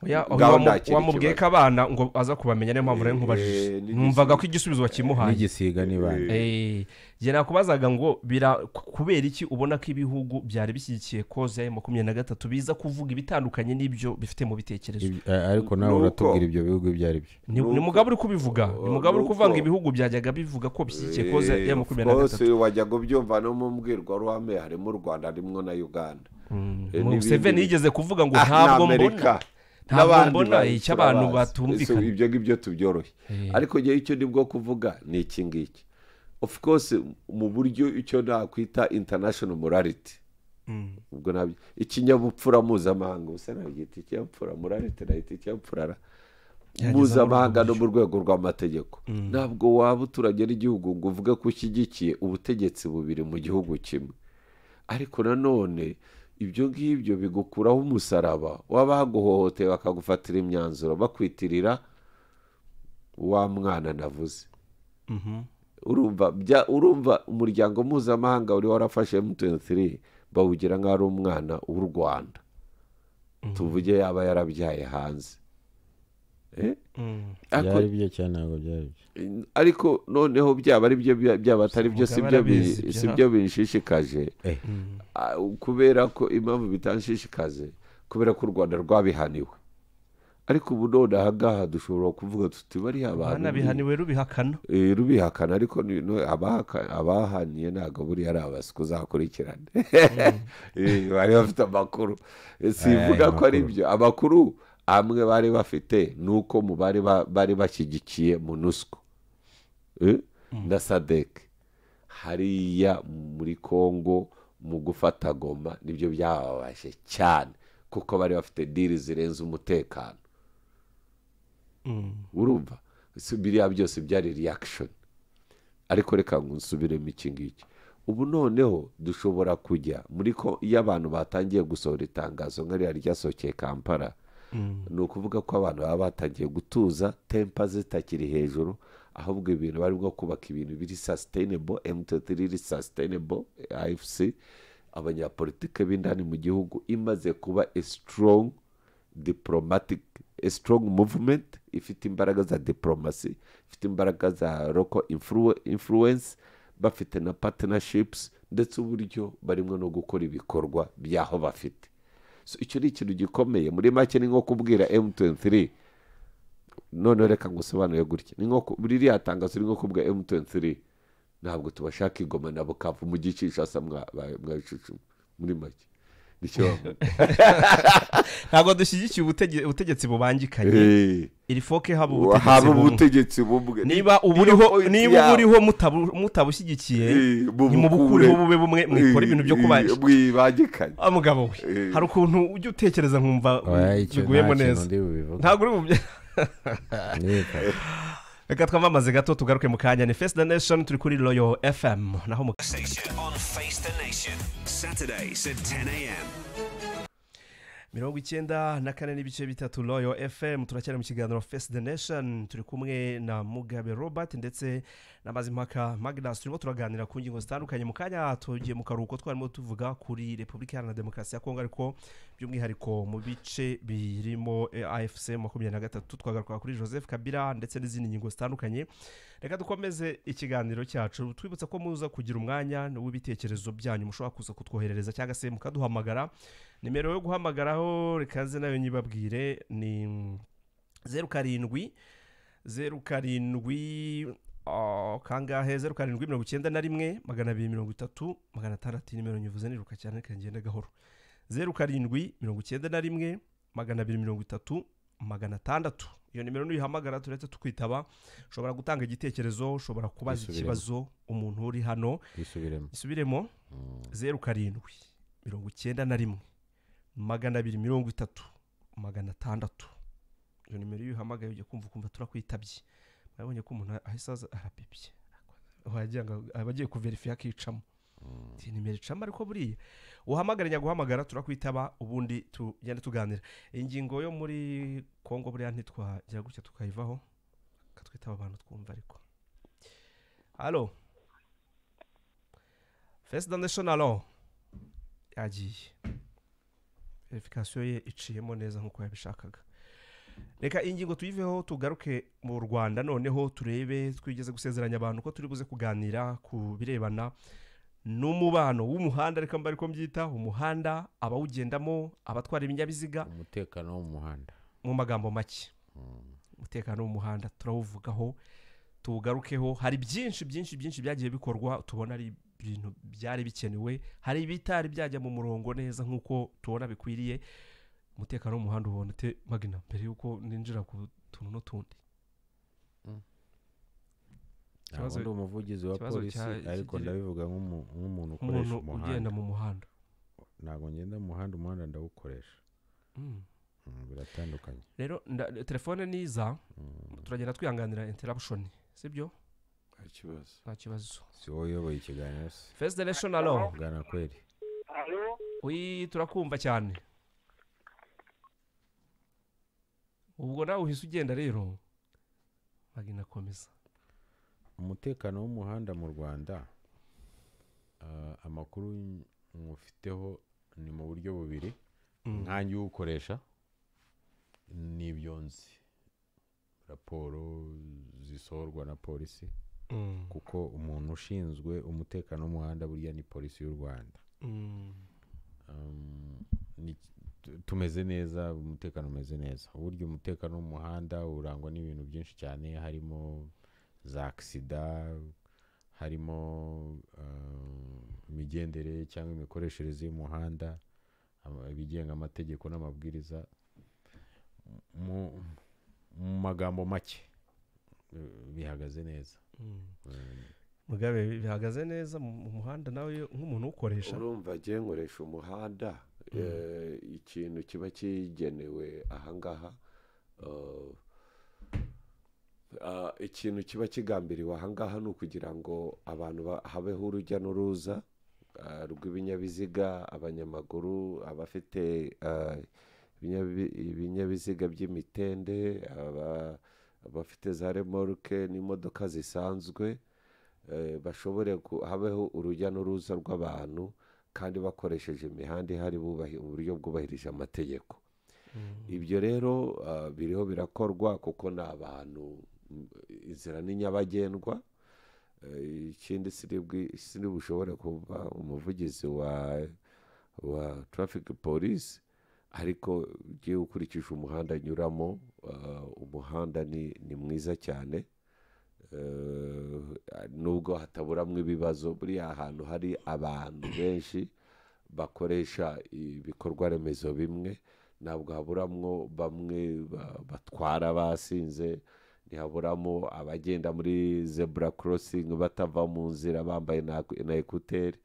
Wamubwiye ko abana ngo aza kubamenya, niyo mpamvu rero nkubajije, numvaga ko igisubizo wakimuhaye. N'igisiga ni bande? Njye nakubazaga ngo kubera iki ubona ko ibihugu byari bishyigikiye koze ya 23 biza kuvuga ibitandukanye n'ibyo bifite mu bitekerezo? Ariko nawe uratubwira ibyo bihugu ibyo ari byo. Ni Mugabe uri kubivuga, ni Mugabe uri kuvanga ibihugu byajyaga bivuga ko bishyigikiye koze ya 23. Bose wajyaga ubyumva no mu mbwirwaruhame, harimo u Rwanda harimo na Uganda. Museveni yigeze kuvuga ngo ntabwo mbona icyo abantu batumvikana. Ibyo ngibyo tubyoroshye, ariko ngewe icyo nibwo kuvuga ni iki ngiki. Of course mu buryo icyo nakwita international morality, ubwo nabyo ikinyabupfura mpuzamahanga, ubusa nabyita ikinyabupfura morality, nahita ikinyabupfura mpuzamahanga no mu rwego rw'amategeko. Ntabwo waba uturanye n'igihugu ngo uvuge ko ushyigikiye ubutegetsi bubiri mu gihugu kimwe, ariko nanone ibyo ngibyo bigukuraho umusaraba w'abaguhohoteye bakagufatira imyanzuro bakwitirira wa mwana navuze. Urumva umuryango mpuzamahanga uri warafashe M23 bawugira nk'aho ari umwana w'u Rwanda, tuvuge yaba yarabyaye hanze. Byari byo cyane, ntabwo byari byo. Ariko noneho byaba ari byo byaba atari byo, sibyo binshishikaje, kubera ko impamvu bitanshishikaje kubera ko u Rwanda rwabihaniwe. Ariko ubu none aha ngaha dushobora kuvuga tuti bariya abantu banabihaniwe rubihakana, rubihakana, ariko abahaniye ntabwo buriya ari abasuku uzakurikirane. Bari bafite amakuru, sivuga ko ari byo. Amakuru amwe bari bafite nuko mu bari bashyigikiye MONUSCO na SADC hariya muri Kongo mu gufata Goma, nibyo byababaje cyane kuko bari bafite deal zirenze umutekano. Urumva biriya byose byari reaction. Ariko reka ngo nsubiremo iki ngiki. Ubu noneho dushobora kujya muri ko iyo abantu batangiye gusohora itangazo nk'ariya ryasohokeye Kampala, ni ukuvuga ko abantu baba batangiye gutuza, tempa zitakiri hejuru, ahubwo ibintu bari bwo kubaka ibintu biri sustainable, M23 iri sustainable, AFC, abanyapolitike b'indani mu gihugu imaze kuba a strong diplomatic, a strong movement, ifite imbaraga za diplomasi, ifite imbaraga za local influence, bafite na partnerships, ndetse uburyo barimo no gukora ibikorwa byaho bafite. So icyo ni ikintu gikomeye. Muri make ni nko kubwira M23, none reka ngusobanure gutya, ni nko buri ririya tangazo ni nko kubwira M23 ntabwo tubashaka igoma na Bukavu mu gicisha sa mwabicucu. Muri make nicyo ntabwo dushyigikiye ubutegetsi bubangikanye, iri foke haba ubutegetsi bumwe. Niba uburiho mutabushyigikiye nimubukureho bube bumwe, mwikora ibintu byo kubangikanye. Mugabo we hari ukuntu ujya utekereza nkumva biguyemo neza, ntabwo uri bubye. Reka twamamaze gato tugaruke mu kanya. Ni Face the Nation, turi kuri Royal FM naho mu on Face the Nation Saturdays at 10 a.m. 94.3 Royal FM. Turacyari mu kiganiro Face the Nation, turi kumwe na Mugabe Robert ndetse na Mazimpaka Magnus. Turimo turaganira ku ngingo zitandukanye. Mu kanya tugiye mu karuhuko twarimo tuvuga kuri Repubulika Iharanira Demokarasi ya Kongo, ariko by'umwihariko mu bice birimo AFC 23. Twagaruka kuri Joseph Kabila ndetse n'izindi ngingo zitandukanye. Reka dukomeze ikiganiro cyacu, twibutsa ko muza kugira umwanya w'ibitekerezo byanyu, mushobora kuza kutwoherereza cyangwa se mukaduhamagara. Nimero yo guhamagaraho rekaze nayo nyibabwire ni 07 07 kangahe 07 91 230 600. Nimero nyivuze niruka cyane kangenda gahoro. 07 91 230 600. Iyo nimero nuyihamagara turetse tukwitaba. Ushobora gutanga igitekerezo, ushobora kubaza ikibazo umuntu uri hano. Isubiremo 07 91 230 600. Iyo nimero iyo uhamagaye ujya kumva turakwitabye. Mwabonye ko umuntu ahise aza arapipye, wagira ngo abagiye kuverify akicamo. Ti nimero icamo, ariko buriya uhamagara nyaguhamagara turakwitaba, ubundi tugende tuganira. Ingingo yo muri Kongo buriya ntitwagira gutya tukayivaho, katwitaba abantu twumva. Ariko allo Face the Nation, allo yagiye. Verification ye iciyemo neza nkuko yabishakaga. Reka ingingo tuyiveho tugaruke mu Rwanda, noneho turebe twigeze gusezeranya abantu ko turi buze kuganira ku birebana n'umubano w'umuhanda, reka mba ariko mbyita umuhanda, abawugendamo, abatwara ibinyabiziga, umutekano w'umuhanda mu magambo make. Umutekano w'umuhanda turawuvugaho, tugarukeho. Hari byinshi byinshi byinshi byagiye bikorwa tubona ari ibintu byari bikenewe, hari ibitari byajya mu murongo neza nkuko tubona bikwiriye. Umutekano w'umuhanda ubona ute Magna, mbere yuko ninjira ku tuntu n'utundi? Ntabwo ndi umuvugizi wa polisi, ariko ndabivuga nk'umuntu ukoresha umuhanda, ugenda mu muhanda. Ntabwo ngenda mu muhanda, umuhanda ndawukoresha. Biratandukanye. Rero telefone niza turagenda twihanganira interruption, sibyo? Nta kibazo. Si wowe uyoboye ikiganiro se? Face the Nation, allo. Bwana kweli. Allo. Oui, turakumva cyane. Ubwo nawe uhise ugenda rero. Magina komeza. Umutekano w'umuhanda mu Rwanda, amakuru mufiteho ni mu buryo bubiri. Nkanjye ukoresha n'ibyo nzi, raporo zisohorwa na polisi, kuko umuntu ushinzwe umutekano w'umuhanda burya ni polisi y'u Rwanda. Tumeze neza, umutekano umeze neza. Uburyo umutekano w'umuhanda urangwa n'ibintu byinshi cyane, harimo za aksida, harimo imigendere cyangwa imikoreshereze y'umuhanda, ibigenga amategeko n'amabwiriza. Mu magambo make bihagaze neza. Mugabe, bihagaze neza mu muhanda nawe nk'umuntu ukoresha? Urumva je nkoresha umuhanda, ikintu kiba kigenewe ahangaha, ikintu kiba kigambiriwe ahangaha ni ukugira ngo abantu habeho urujya n'uruza rw'ibinyabiziga, abanyamaguru, abafite ibinyabiziga by'imitende, abafite za remorke n'imodoka zisanzwe, bashobore habeho urujya n'uruza rw'abantu kandi bakoresheje imihanda ihari uburyo bwubahirije amategeko. Ibyo rero biriho birakorwa kuko ni abantu, inzira ni nyabagendwa. Ikindi siri bushobore kuba umuvugizi wa traffic police, ariko ugiye ukurikije umuhanda nyuramo, umuhanda ni mwiza cyane, nubwo hataburamwe ibibazo. Buriya ahantu hari abantu benshi bakoresha ibikorwa remezo bimwe, ntabwo haburamwo bamwe batwara basinze, ntihaburamo abagenda muri zebra crossing batava mu nzira bambaye na ekuteri.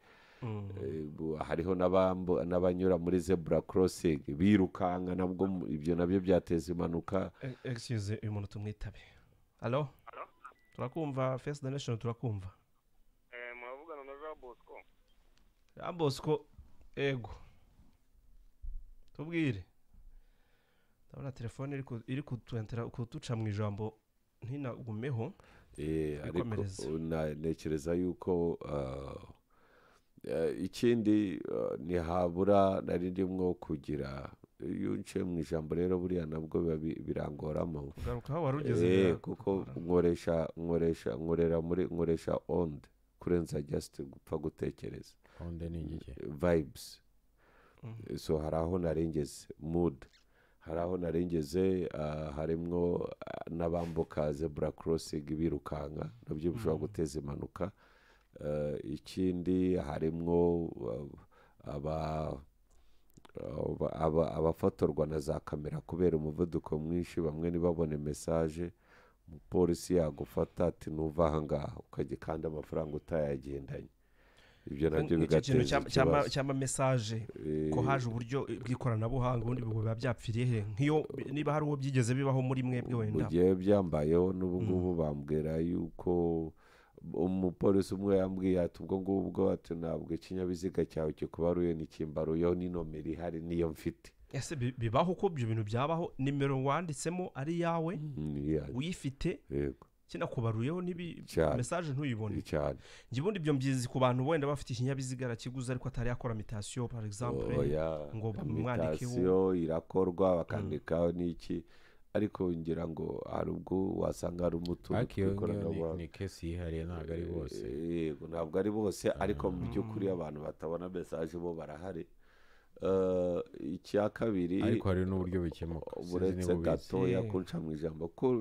Hariho n'abanyura muri zebra crossing birukanka, nabwo ibyo nabyo byateza impanuka. Excuse, uyu muntu tumwitabe. Allo, turakumva Face the Nation, turakumva. Muravugana na Jean Bosco. Jean Bosco, ego tubwire. Ndabona telefone iri kutuca mu ijambo ntinagumeho. Ariko ntekereza yuko ikindi ntihabura nari ndimwo kugira iyo nce mu ijambo rero buriya nabwo birangoramo kuko nkoresha onde kurenza just gupfa gutekereza. Onde ni iki? Vibes. So hari aho narengeze mood, hari aho narengeze harimwo n'abambuka zebra crossing birukanka nabyo bishobora guteza impanuka. Ikindi harimwo abafotorwa na za kamera kubera umuvuduko mwinshi, bamwe ntibabone message, umupolisi yagufata ati ntuva aha ngaha ukajya kandi amafaranga utayagendanye. Ibyo nabyo bigateza ikibazo cyangwa message ko haje uburyo bw'ikoranabuhanga ubundi biba byapfiriye he nk'iyo niba hari uwo byigeze bibaho muri mwebwe wenda. Mugihe byambayeho n'ubu ngubu bambwira yuko umupolisi umwe yambwiye ati ubwo ngubwo ati ntabwo ikinyabiziga cyawe kikubaruye n'ikimbaruyeho n'inomero ihari niyo mfite. Ese bibaho ko ibyo bintu byabaho nimero wanditsemo ari yawe uyifite kinakubaruyeho nibi message ntuyibone cyane. Njye ubundi ibyo mbyizi ku bantu wenda bafite ikinyabiziga arakiguza ariko atari yakora mutation par exemple ngo bamwandikeho irakorwa bakandikaho n'iki, ariko ngira ngo hari ubwo wasanga hari umutungo w'ikoranabuhanga. Ni kesi yihariye ntabwo ari bose. Yego ntabwo ari bose, ariko mu by'ukuri abantu batabona message bo barahari. Icya kabiri ariko hari n'uburyo bikemuka uretse gatoya kunca mu ijambo ko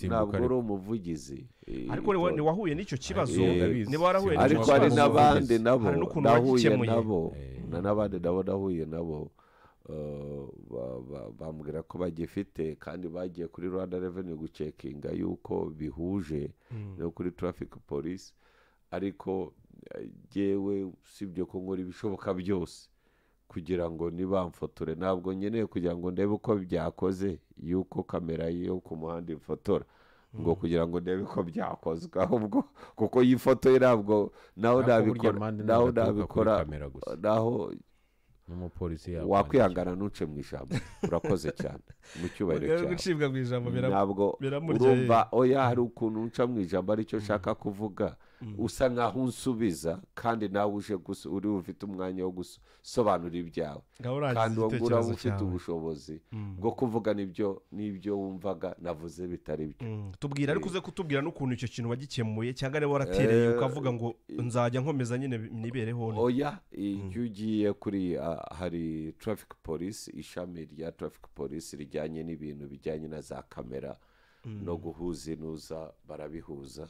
ntabwo uri umuvugizi, ariko ni wahuye n'icyo kibazo, niba warahuye n'icyo ariko hari n'abandi nabo nahuye nabo n'abandi nabo nahuye nabo bambwira ko bagifite kandi bagiye kuri Rwanda Revenue gucekinga yuko bihuje no kuri traffic police, ariko jewe sibyo ko nkora ibishoboka byose kugira ngo nibamfotore, ntabwo nkeneye kugira ngo ndebe uko byakoze yuko kamera yo ku muhanda ifotora ngo kugira ngo ndebe ko byakozwe, ahubwo kuko yifotoye ntabwo naho nabikora naho nabikora naho n'umupolisi wakwihangana ntuce mu ijambo. Urakoze cyane mu cyubahiro cyawe. Gucibwa mu ijambo ntabwo urumva oya hari ukuntu nca mu ijambo aricyo nshaka kuvuga usa nkaho unsubiza kandi nawe uje uri ufite umwanya wo gusobanura ibyawe kandi uraba ufite ubushobozi bwo kuvuga n'ibyo wumvaga navuze bitari byo. Tubwira ariko uze kutubwira n'ukuntu icyo kintu wagikemuye cyangwa niba waratereye ukavuga ngo nzajya nkomeza nyine nibereho. Oya iyo ugiye kuri hari traffic police, ishami rya traffic police rijyanye n'ibintu bijyanye na za kamera no guhuza inuza barabihuza,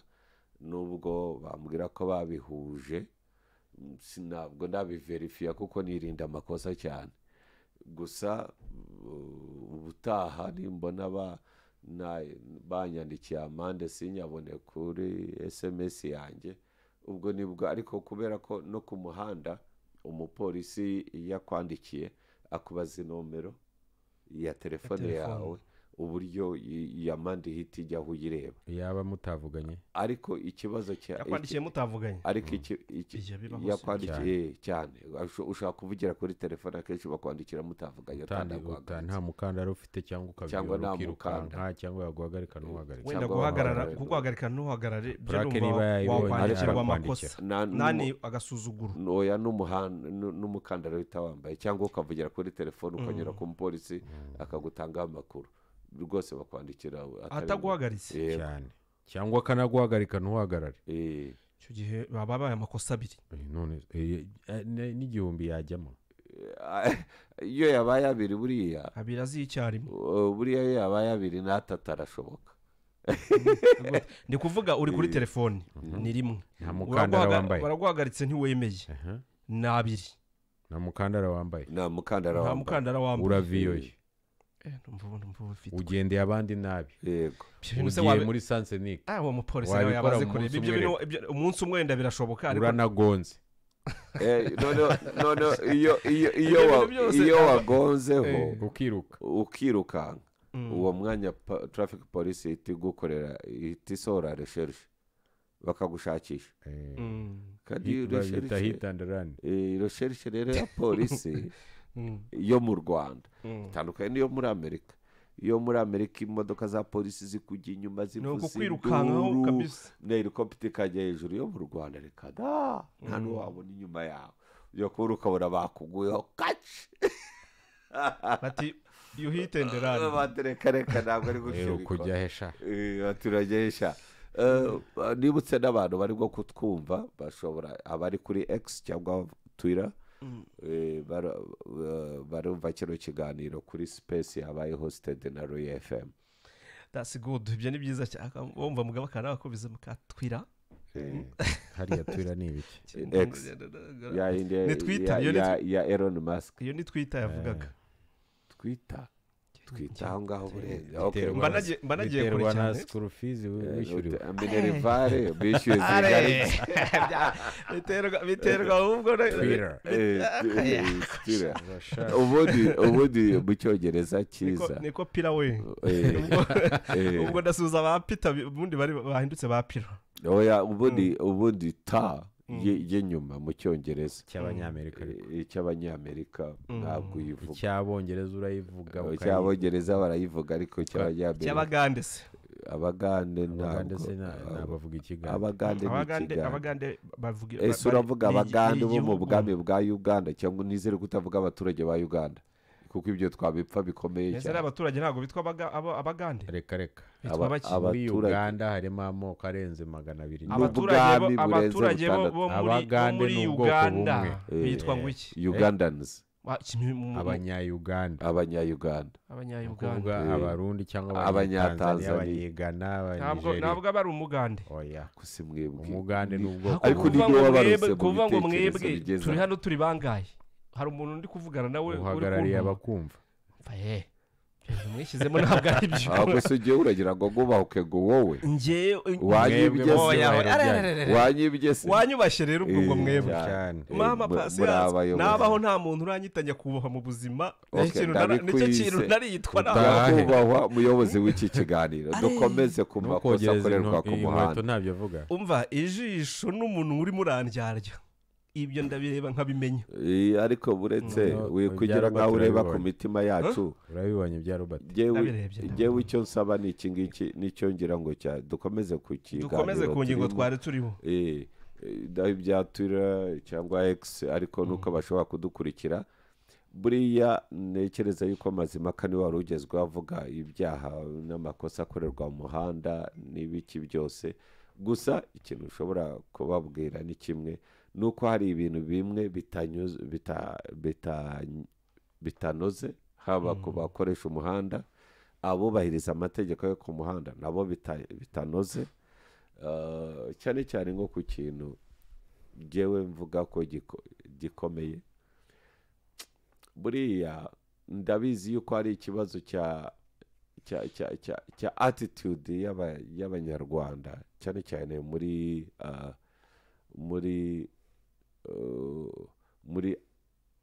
nubwo bambwira ko babihuje sinabwo ndabiverifiya kuko nirinda amakosa cyane. Gusa ubutaha nimbona banyandikiye amande sinyabone kuri SMS yanjye ubwo nibwo, ariko kubera ko no ku muhanda umupolisi yakwandikiye akubaza inomero ya telefone yawe uburyo yamandi hiti ijya aho uyireba yaba mutavuganye, ariko ikibazo cya yakwandikiye mutavuganye, ariko yakwandikiye cyane ushaka kuvugira kuri telefone akenshi bakwandikira mutavuganye nta mukandara ufite cyangwa ukabyora ukirukanka cyangwa yaguhagarika ntuhagarike wenda guhagarara kuguhagarika ntuhagarare wakwandikirwa amakosa nani agasuzuguro oya n'umukandara uhita wambaye cyangwa ukavugira kuri telefone ukanyura ku mupolisi akagutangaho amakuru rwose bakwandikira ataguhagaritse cyane cyangwa akanaguhagarika ntuhagarare. Icyo gihe baba babaye amakosa abiri none n'igihumbi yajyamo iyo yabaye abiri buriya abiri azi icyarimwe buriya iyo yabaye abiri n'atatu arashoboka. Ndi kuvuga uri kuri telefone ni rimwe nta mukandara wambaye baraguhagaritse ntiwemeye ni abiri nta mukandara wambaye nta mukandara wambaye uraviyoye ugendeye abandi nabi yego ugiye muri sansenike uwo mupolisi nawe yabaze kureba ibyo bintu umunsi umwe wenda birashoboka ariko uranagonze none iyo wagonzeho ukirukanka uwo mwanya traffic police ihita igukorera ihita isohora recherche bakagushakisha kandi recherche rero ya polisi yo mu Rwanda itandukanye n'iyo muri Amerika. Iyo muri Amerika imodoka za polisi zikujya inyuma zivuza ukukwirukankaho induru, kabisa. Na helicopter ikajya hejuru. Yo mu Rwanda reka da, nta n'uwabona inyuma yawe, ujya kubura ukabona bakuguyeho kaci. Bati you hit and run. Bati reka reka, ntabwo ari gutyo Rero bikora. kujya hesha. Baturage sha. Nibutse n'abantu bari bwo kutwumva, bashobora abari kuri X cyangwa Twitter, barumva kino kiganiro kuri space yabaye hosted na Royal FM. That's good, ibyo ni byiza cyane. Wumva mugabo akana bakubize mukatwira. Hariya twira ni ibiki? X. Ya yindi Ni Twitter, iyo ni ya Elon Musk. Iyo ni Twitter yavugaga. Twitter, Twitter aho ngaho burenze. Biterwa Mba nagiye kure biterwa na cyane. school fees wishyuriwe. Minerval bishyuye zingana iki? Biterwa ahubwo Twitter. Twitter. Ubundi mu Cyongereza cyiza Niko pira we. Ubwo ndasuhuza ba Peter, ubundi bari bahindutse ba pira. Oya, ubundi ta y'inyuma mu Cyongereza Cy'Abanyamerika ariko. Icy'Abanyamerika ntabwo uyivuga. Icy'Abongereza urayivuga. Icy'Abongereza barayivuga, ariko icy'Abanyamerika Cy'Abagande se? Abagande Abagande ntabwo se nabavuga Ikigande? Abagande ni Abagande. Ikigande. Abagande bavuga Ese uravuga Abagande ni bo mu igihugu. bwami bwa Uganda, cyangwa nizere ko utavuga abaturage ba Uganda, kuko ibyo twabipfa bikomeye Ese ari cyane. abaturage ntabwo bitwa Abagande? Reka reka. Bitwa baki? Muri Abaturage. Uganda harimo amoko arenze 200. Abaturage N'ubwami burenze abaturage bo butandatu. bo muri bo Abagande muri ni ubwoko Uganda bumwe. bitwa ngo iki? Ugandans. Abanyayuganda. Abanyayuganda. Abanyayuganda. Kuvuga Abarundi cyangwa Abanyatanzania. Abanyatanzania, Abanyegana, Ntabwo Abanigeria. ntabwo aba ari Umugande. Oya. Gusa mwebwe Umugande ni ubwoko Ariko bumwe. ni Kuvuga ngo wabaruse mwebwe mu kuvuga ngo bitekerezo mwebwe bigeze turi aho. hano turi bangahe? Hari umuntu ndi kuvugana nawe uri Uhagarariye kuntuma. abakumva. Mva ye, ibintu mwishyizemo ntabwo ari byo. Ahubwo se ugiye uragira ngo ngubahuke ngo wowe Njyewe wanyibye se? Oya, Mwebwe oya, ararararara. Wanyibye se? Wanyubashye rero ubwo ngo mwebwe. Cyane. Mama Muri Patience, abayobozi. nabaho nta muntu uranyita nyakubahwa mu buzima. Okay, Nicyo ndabikwise. kintu nariyitwa Utahe. nawe. Nyakubahwa muyobozi w'iki kiganiro, dukomeze ku makosa Ntukogereze akorerwa ku inkweto. muhanda. Ntabyo avuga. Umva, ijisho n'umuntu urimo urandyarya, ibyo ndabireba nkabimenya. Ariko buretse No, wikugira ibya nkaho Robert ureba ku urabibonye. mitima yacu. Urabibonye ibya Robert? Ndabirebye, Jyewe icyo nsaba ni iki ngiki, nicyo ngira ngo cya dukomeze ku kiganiro Dukomeze ku ngingo turimo. twari turiho. Naho ibya Twitter cyangwa X, ariko nuko bashobora kudukurikira. Buriya ntekereza yuko Mazimaka niwe wari ugezweho avuga ibyaha n'amakosa akorerwa mu muhanda n'ibiki byose. Gusa ikintu ushobora kubabwira ni kimwe, ni uko hari ibintu bimwe bitanoze, haba ku bakoresha umuhanda, abubahiriza amategeko yo ku muhanda nabo bitanoze. Cyane cyane nko ku kintu njyewe mvuga ko gikomeye. Buriya ndabizi yuko hari ikibazo cya attitude y'Abanyarwanda, cyane cyane muri muri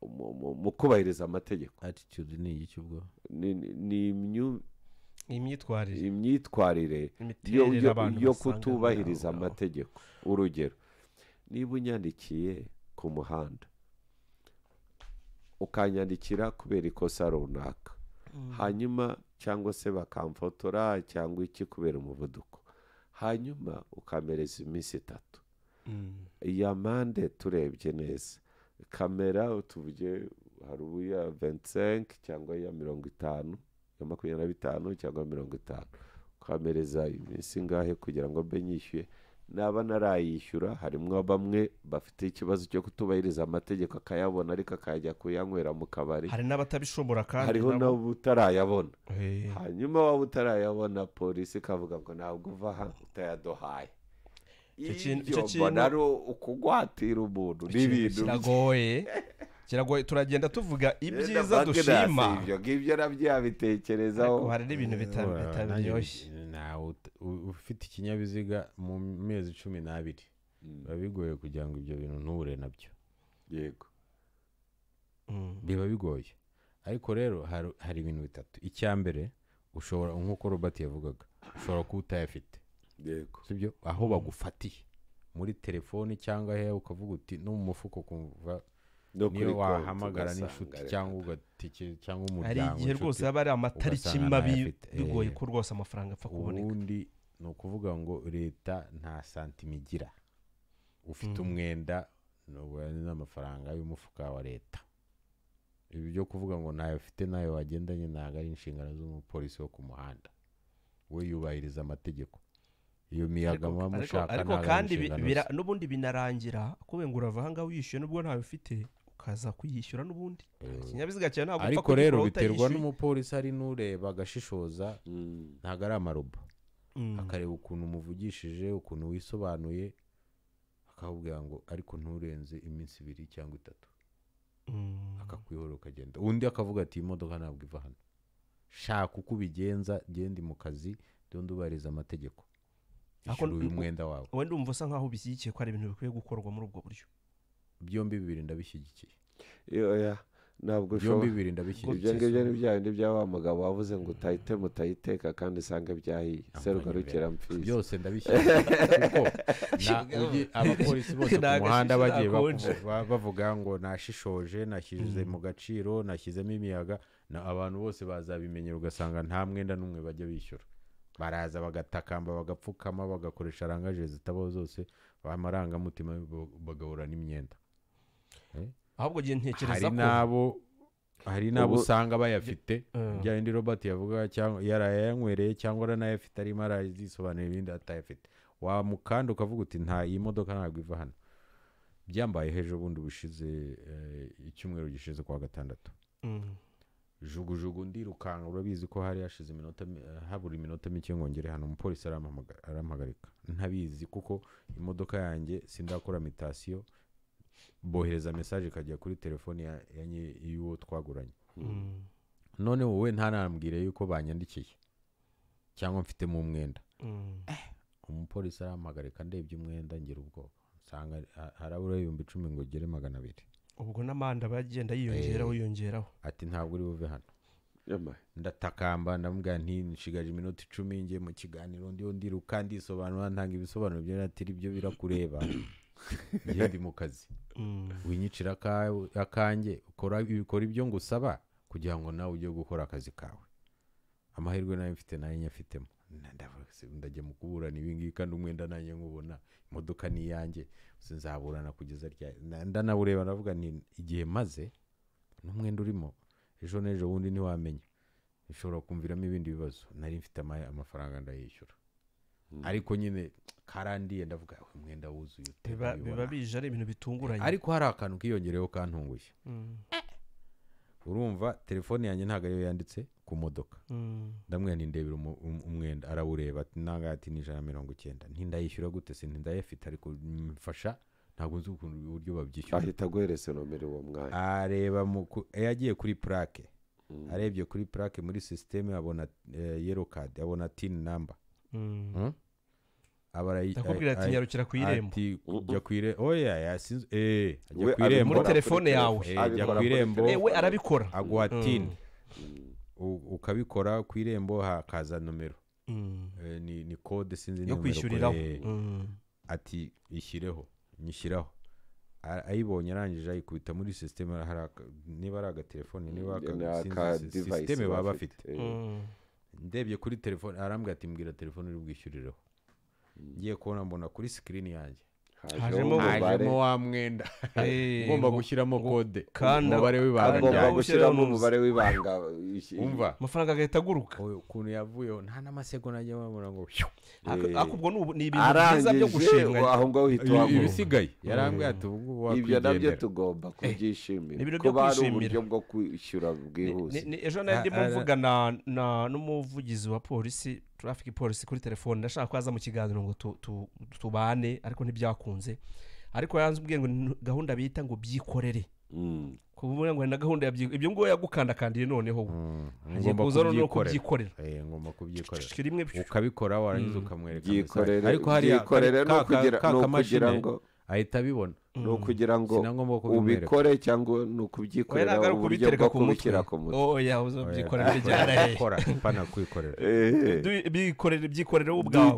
mu kubahiriza amategeko. Attitude ni iki ubwo? Ni Imyitwarire. Imyitwarire Imiterere abantu yo basanga kutubahiriza aho ngaho. amategeko. Urugero, niba unyandikiye ku muhanda, ukanyandikira kubera ikosa runaka, hanyuma cyangwa se bakamfotora cyangwa iki kubera umuvuduko, hanyuma ukamereza iminsi 3, iyi amande turebye neza kamera, tuvuge hari ubu ya 25 cyangwa iya 50, ya 25 cyangwa 50, ukamereza iminsi ingahe kugira ngo mbe nyishyuye? Naba narayishyura, harimo bamwe bafite ikibazo cyo kutubahiriza amategeko, akayabona ariko akajya kuyanywera mu kabari. Hari n'abatabishobora kandi Hariho nabo. n'abo utarayabona. Hanyuma waba utarayabona, polisi ikavuga ngo ntabwo uva aha utayaduhaye. Icyo Ibyo icyo mbona ari ukugwatira umuntu Ikintu n'ibintu kiragoye, turagenda tuvuga ibyiza Yenda dushima. Magnus, ibyo ngibyo nabyo yabitekerezaho. Ariko hari n'ibintu bitaryoshye. Nawe ufite ikinyabiziga mu mezi 12, biba bigoye kugira ngo ibyo bintu ntuhure nabyo. Biba bigoye, ariko rero hari ibintu bitatu. Icya mbere, ushobora, nk'uko Robert yavugaga, ushobora kuba utayafite. Sibyo? Aho bagufatiye muri telefoni cyangwa hehe, ukavuga uti no mu mufuko, kumva. Niyo wahamagara n'inshuti cyangwa ugatike cyangwa umuryango, hari igihe rwose haba ari amatariki mabi bigoye ko rwose amafaranga apfa kuboneka. Ubundi ni ukuvuga ngo leta nta santima igira, ufite umwenda n'amafaranga y'umufuka wa leta. Ibi byo kuvuga ngo ntayo ufite nayo wagendanye ntabwo ari inshingano z'umupolisi wo ku muhanda, we yubahiriza amategeko. Iyo miyaga muba mushaka, ariko kandi n'ubundi binarangira kubera urava aha ngaha wishyuye n'ubwo ntayo ufite ukaza kuyishyura n'ubundi ikinyabiziga cyawe ntabwo upfa. Ariko rero biterwa n'umupolisi, ari n'ureba agashishoza, ntabwo ari amarobo, akareba ukuntu umuvugishije, ukuntu wisobanuye, akakubwira ngo ariko nturenze iminsi 2 cyangwa 3, akakwihora ukagenda. Undi akavuga ati imodoka ntabwo iva hano, shaka uko ubigenza, genda mu kazi ndubahiriza amategeko, ishyura uyu mwenda wawe. Wenda umva usa nkaho ubishyigikiye ko ari ibintu bikwiye gukorwa muri ubwo buryo. Byombi bibiri ndabishyigikiye. Oya, ntabwo byombi bibiri ndabishyigikiye. Ibyo ngibyo ni bya bindi bya wa mugabo wavuze ngo utahite mutayiteka kandi usange byahiye, serugarukira mfizi. Byose ndabishyigikiye kuko abapolisi bose ku muhanda bagiye bavuga ngo nashishoje, nashyize mu gaciro, nashyizemo imiyaga, na abantu bose bazabimenyera, ugasanga nta mwenda n'umwe bajya bishyura. Baraza bagatakamba, bagapfukama, bagakoresha rangaje zitabo zose, amarangamutima, bagahura n'imyenda. Ahubwo giye ntekereza ko hari nabo usanga bayafite, bya bindi Robert yavuga, cyangwa yarayanywereye cyangwa aranayafite arimo arazisobanura ibindi atayafite. Wamukanda ukavuga uti nta iyi modoka ntabwo iva hano. Byambaye hejo bundi bushize, icyumweru gishize kwa gatandatu. Jugujugu ndirukanka, urabizi ko hari hashize iminota, habura iminota mike ngo ngere hano, umupolisi arampagarika ntabizi kuko imodoka yanjye sindakora mitasiyo, bohereza message ikajya kuri telefone y'uwo twaguranye. None wowe ntanambwire yuko banyandikiye cyangwa mfite mu mwenda. Umupolisi arampagarika, ndebye umwenda ngira ubwoba, nsanga harabura 10,000 ngo gere 200. Ubwo n'amanda bagenda yiyongeraho yiyongeraho. Ati ntabwo uri buve hano. Ndatakamba ndamubwira nti nshigaje iminota 10 ngiye mu kiganiro, ndiyo ndiruka ndisobanura, ntanga ibisobanuro byo natiri byo birakureba. Ngiye ndi mu kazi. Winyicira akanjye, ukora ibyo ngusaba kugira ngo nawe ujye gukora akazi kawe. Amahirwe nayo mfite nayo nyafitemo. Ndajya mu kuburana ibi ngibi kandi umwenda nanjye nkubona, imodoka ni iyanjye, sinzaburana kugeza ryari. Ndanawureba ndavuga nti igihe maze n'umwenda urimo, ejo n'ejo bundi ntiwamenya, bishobora kumviramo ibindi bibazo. Nari mfite amafaranga ndayishyura, ariko nyine karandiye ndavuga umwenda wuzuye, biba bije ari ibintu bitunguranye. Ariko hari akantu kiyongereyeho kantunguye. Urumva telefone yanjye ntabwo ariyo yanditse ku modoka. Ndamwe ndebera umwenda, arawureba ati nanga ati ni 190. Nti ndayishyura gute se? Nti ndayafite ariko mfasha, ntabwo nzi ukuntu uburyo babyishyura. Ahita aguhereza nomero uwo mwanya. Areba yagiye kuri plaque, arebye kuri plaque muri systeme abona yellow card, abona tin number. Ndakubwira ati nyarukira ku irembo. Ati jya ku irembo. Oya yasinze ajya ku irembo muri telefone yawe. Ajya ku irembo. We arabikora. Aguha tin. Ukabikora ku irembo hakaza nomero. Ni code sinzi yo kwishyuriraho. Ati ishyireho, nyishyiraho. Ayibonye arangije ayikubita muri system, niba ari agatelefone niba system baba bafite. Ndebye kuri telefone arambwira ati mbwira telefone uri bwishyurireho. Ngiye kubona mbona kuri screen yanjye hajemo wa mwenda ugomba gushyiramo kode, umubare w'ibanga, agomba gushyiramo umubare w'ibanga, umva amafaranga agahita aguruka. Ukuntu yavuyeho nta n'amasegonda ajya wabona ngo akubwo ni ibintu byiza byo gushimwa, aho ngaho uhita wabona ibisigaye. Yarambwiye ati ubu ngubu wakwigendera. Ibyo nabyo tugomba kubyishimira, kuba ari uburyo bwo kwishyura bwihuse. Ejo nari ndimo mvugana n'umuvugizi wa polisi, traffic police, kuri telefone, ndashaka ko aza mu kiganiro ngo tubane, ariko ntibyakunze. Ariko yanzubwiye ngo gahunda bita ngo byikorere, kuvuga ngo na gahunda ya ibyo ngo yagukandakandiye noneho ngomba kubyikorera. Ngomba kubyikorera ukabikora warangiza ukamwereka message. Ariko hari byikorere no kugira ngo ahita abibona, ni ukugira ngo ubikore cyangwa ni ukubyikorera uburyo bwo kubishyira ku mutwe. Oya uzabyikorera byarahe pana kwikorera, bikorere, byikorere wowe ubwawe,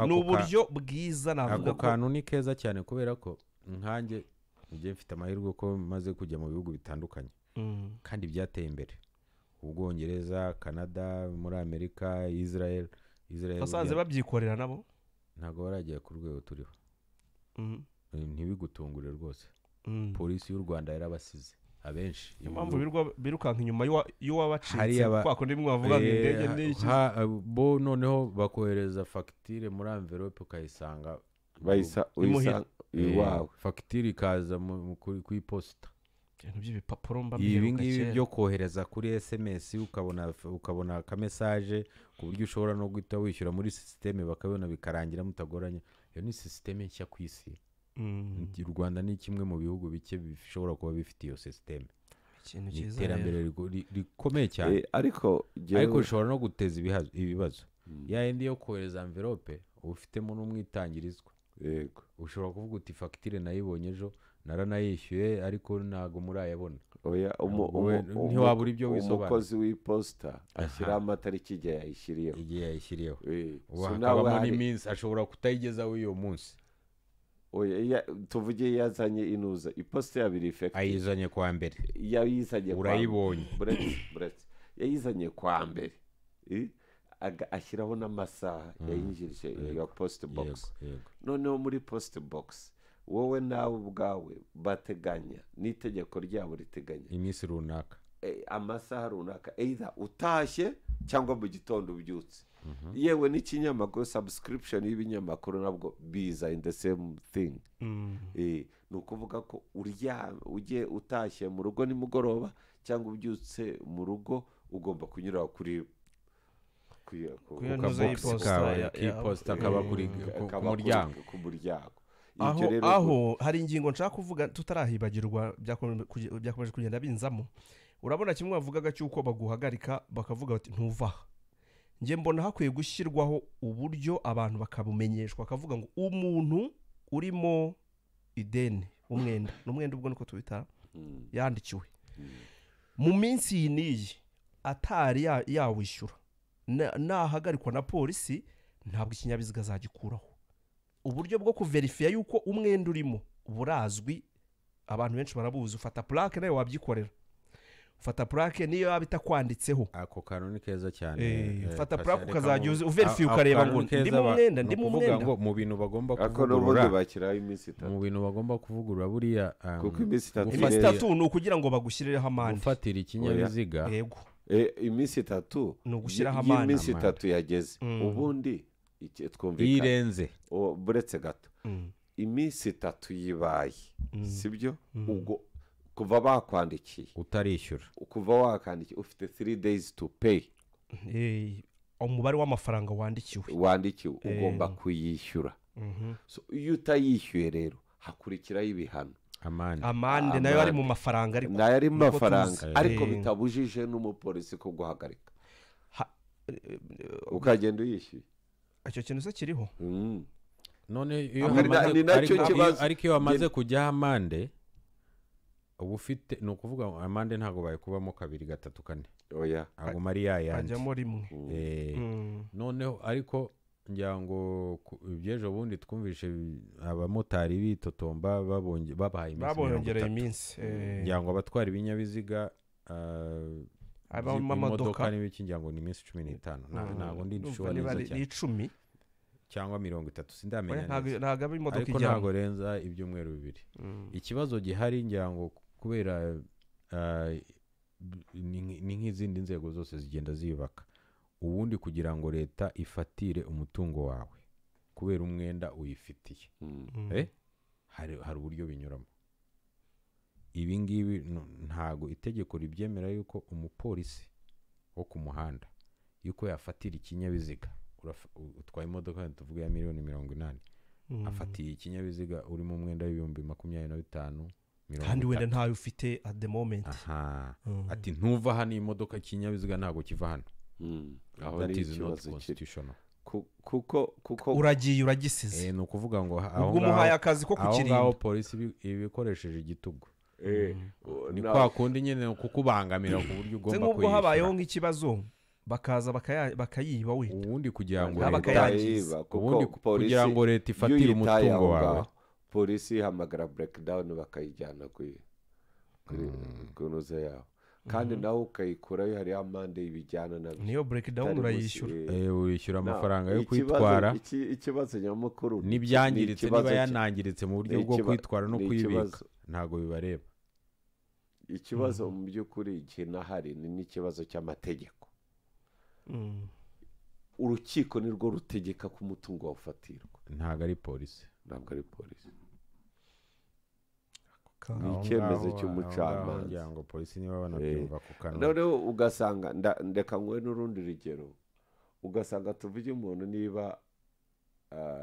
ni uburyo bwiza. Navuga ko ako kantu ni keza cyane kubera ko nkanjye Njye mfite amahirwe ko maze kujya mu bihugu bitandukanye kandi byateye imbere, Ubwongereza, Canada, muri Amerika, Israel. Basanze babyikorera nabo ntabwo baragera ku rwego turiho. Ntibigutungure rwose. Polisi y'u Rwanda yarabasize abenshi. Impamvu birukanka inyuma y'uwabacitse kwa kundi bimwe bavuga ngo indege n'iki, bo noneho bakohereza fagitire muri envelope ukayisanga bayisa uyisanga iwawe, fagitire ikaza ku iposita. Ibintu by'ibipapuro mba ibi ngibi byo kohereza kuri SMS ukabona akamesaje ku buryo ushobora no guhita wishyura muri sisiteme bakabona bikarangira mutagoranye. Iyo ni sisiteme nshya ku isi. U Rwanda ni kimwe mu bihugu bike bishobora kuba bifite iyo sisiteme. Iterambere rikomeye cyane, ariko rishobora no guteza ibibazo. Ya yindi yo kohereza envelope uba ufitemo n'umwitangirizwa. Yego, ushobora kuvuga uti fagitire nayibonye ejo naranayishyuye ariko ntago murayabona. Oya, ntiwabura ibyo wisobanura. Umukozi w'iposita ashyiraho amatariki igihe yayishyiriyeho. Igihe yayishyiriyeho hakabamo n'iminsi ashobora kutayigezaho uyu munsi. Oya, tuvuge yazanye inuza iposita yabiri effective, ayizanye kwa mbere, yayizanye urayibonye, buretse yayizanye kwa mbere, ashyiraho n'amasaha yayinjirije iyo post box. Noneho muri post box wowe nawe ubwawe bateganya n'itegeko ryabo riteganya iminsi runaka, amasaha runaka, either utashye cyangwa mu gitondo ubyutse. Yewe n'ikinyamakuru subscription y'ibinyamakuru nabwo biza in the same thing. Ni ukuvuga ko ugiye utashye mu rugo nimugoroba cyangwa ubyutse mu rugo ugomba kunyura kuri iposita kaba kuri ku muryango. Aho hari ingingo nshaka kuvuga tutarahibagirwa byakomeje kugenda binzamo. Urabona kimwe bavugaga cy'uko baguhagarika bakavuga bati ntuva. Njye mbona hakwiye gushyirwaho uburyo abantu bakabumenyeshwa, bakavuga ngo umuntu urimo ideni, umwenda n'umwenda ubwo niko tubita, yandikiwe mu minsi iyi n'iyi atari yawishyura, nahagarikwa na polisi ntabwo ikinyabiziga azagikuraho. Uburyo bwo kuverifiya yuko umwenda urimo burazwi, abantu benshi barabuzi. Ufata plaque nawe wabyikorera, ufata plaque niyo yaba itakwanditseho. Ako kantu ni keza cyane. Ufata plaque ukazajya uverifiya ukareba ngo ndi mu mwenda, ndi mu mwenda. Ngo mu bintu bagomba kuvugurura, bakiraho iminsi itatu. Mu bintu bagomba kuvugurura buriya, kuko iminsi itatu ni ukugira ngo bagushyirireho amande. Gufatira ikinyabiziga, yego, iminsi itatu ni ugushyiraho amande. Iminsi itatu yageze ubundi twumvikana irenze buretse gato, iminsi itatu yibaye, sibyo? Ubwo kuva bakwandikiye utarishyura, kuva wakandikiye ufite 3 days to pay. Umubare w'amafaranga wandikiwe ugomba kuyishyura. So iyo utayishyuye rero hakurikiraho ibihano, amande nayo ari mu mafaranga, ariko nayo ari mu mafaranga, ariko bitabujije n'umupolisi kuguhagarika ukagenda uyishyuye. Icyo kintu se kiriho? None iyo ariko iyo wamaze kujyaho amande uba ufite, ni ukuvuga amande ntabwo bayikubamo 2 3 4. Oya, aguma ari yayandi, ajyamo rimwe. Noneho ariko ngira ngo iby'ejo bundi twumvishe abamotari bitotomba babahaye iminsi, ngira ngo abatwara ibinyabiziga imodoka n'ibiki ngira ngo ni iminsi 15, ntabwo ndi sure neza cyane, ni 10 cyangwa 30 sindamenya neza, ntabwo aba imodoka ijyamo, ariko ntabwo renza ibyumweru 2. Ikibazo gihari ngira ngo kubera ni nk'izindi nzego zose zigenda ziyubaka, ubundi kugira ngo leta ifatire umutungo wawe kubera umwenda uyifitiye, hari uburyo binyuramo. Ibi ngibi ntago itegeko ribyemera yuko umupolisi wo ku muhanda yuko yafatira ikinyabiziga, utwaye imodoka tuvuga ya miliyoni 80, afatiye ikinyabiziga urimo umwenda w'ibihumbi 25, kandi wenda ntayo ufite at the moment. Ati ntuva hano, imodoka ikinyabiziga ntago kiva hano. Aho ni ikibazo constitutional, kuko uragiye uragisize. Ni ukuvuga ngo aho umuhaye akazi ko kukirinda, aho polisi ibikoresheje igitugu. Ni kwa kundi nyine kukubangamira ku buryo ugomba kwishyura. Nk'ubwo habayeho nk'ikibazo bakaza bakayiba wenda, ubundi kugira ngo leta, ubundi kugira ngo leta ifatire umutungo wawe, Polisi ihamagara breakdown bakayijyana kunoza yaho, kandi nawe ukayikurayo hari amande ibijyana nabyo. Niyo breakdown urayishyura, uyishyura amafaranga yo kwitwara. Ikibazo nyamukuru n'ibyangiritse niba yanangiritse mu buryo bwo kwitwara no kuyibika ntago bibareba. Ikibazo mu by'ukuri kinahari ni n'ikibazo cy'amategeko. Urukiko nirwo rutegeka ko umutungo wawufatirwa, ntago ari polisi. Ntabwo ari polisi. Ni icyemezo cy'umucamanza ngo polisi niba banabyumva ku kanwa. Noneho ugasanga ndeka nguhe n'urundi rugero, ugasanga tuvuge umuntu niba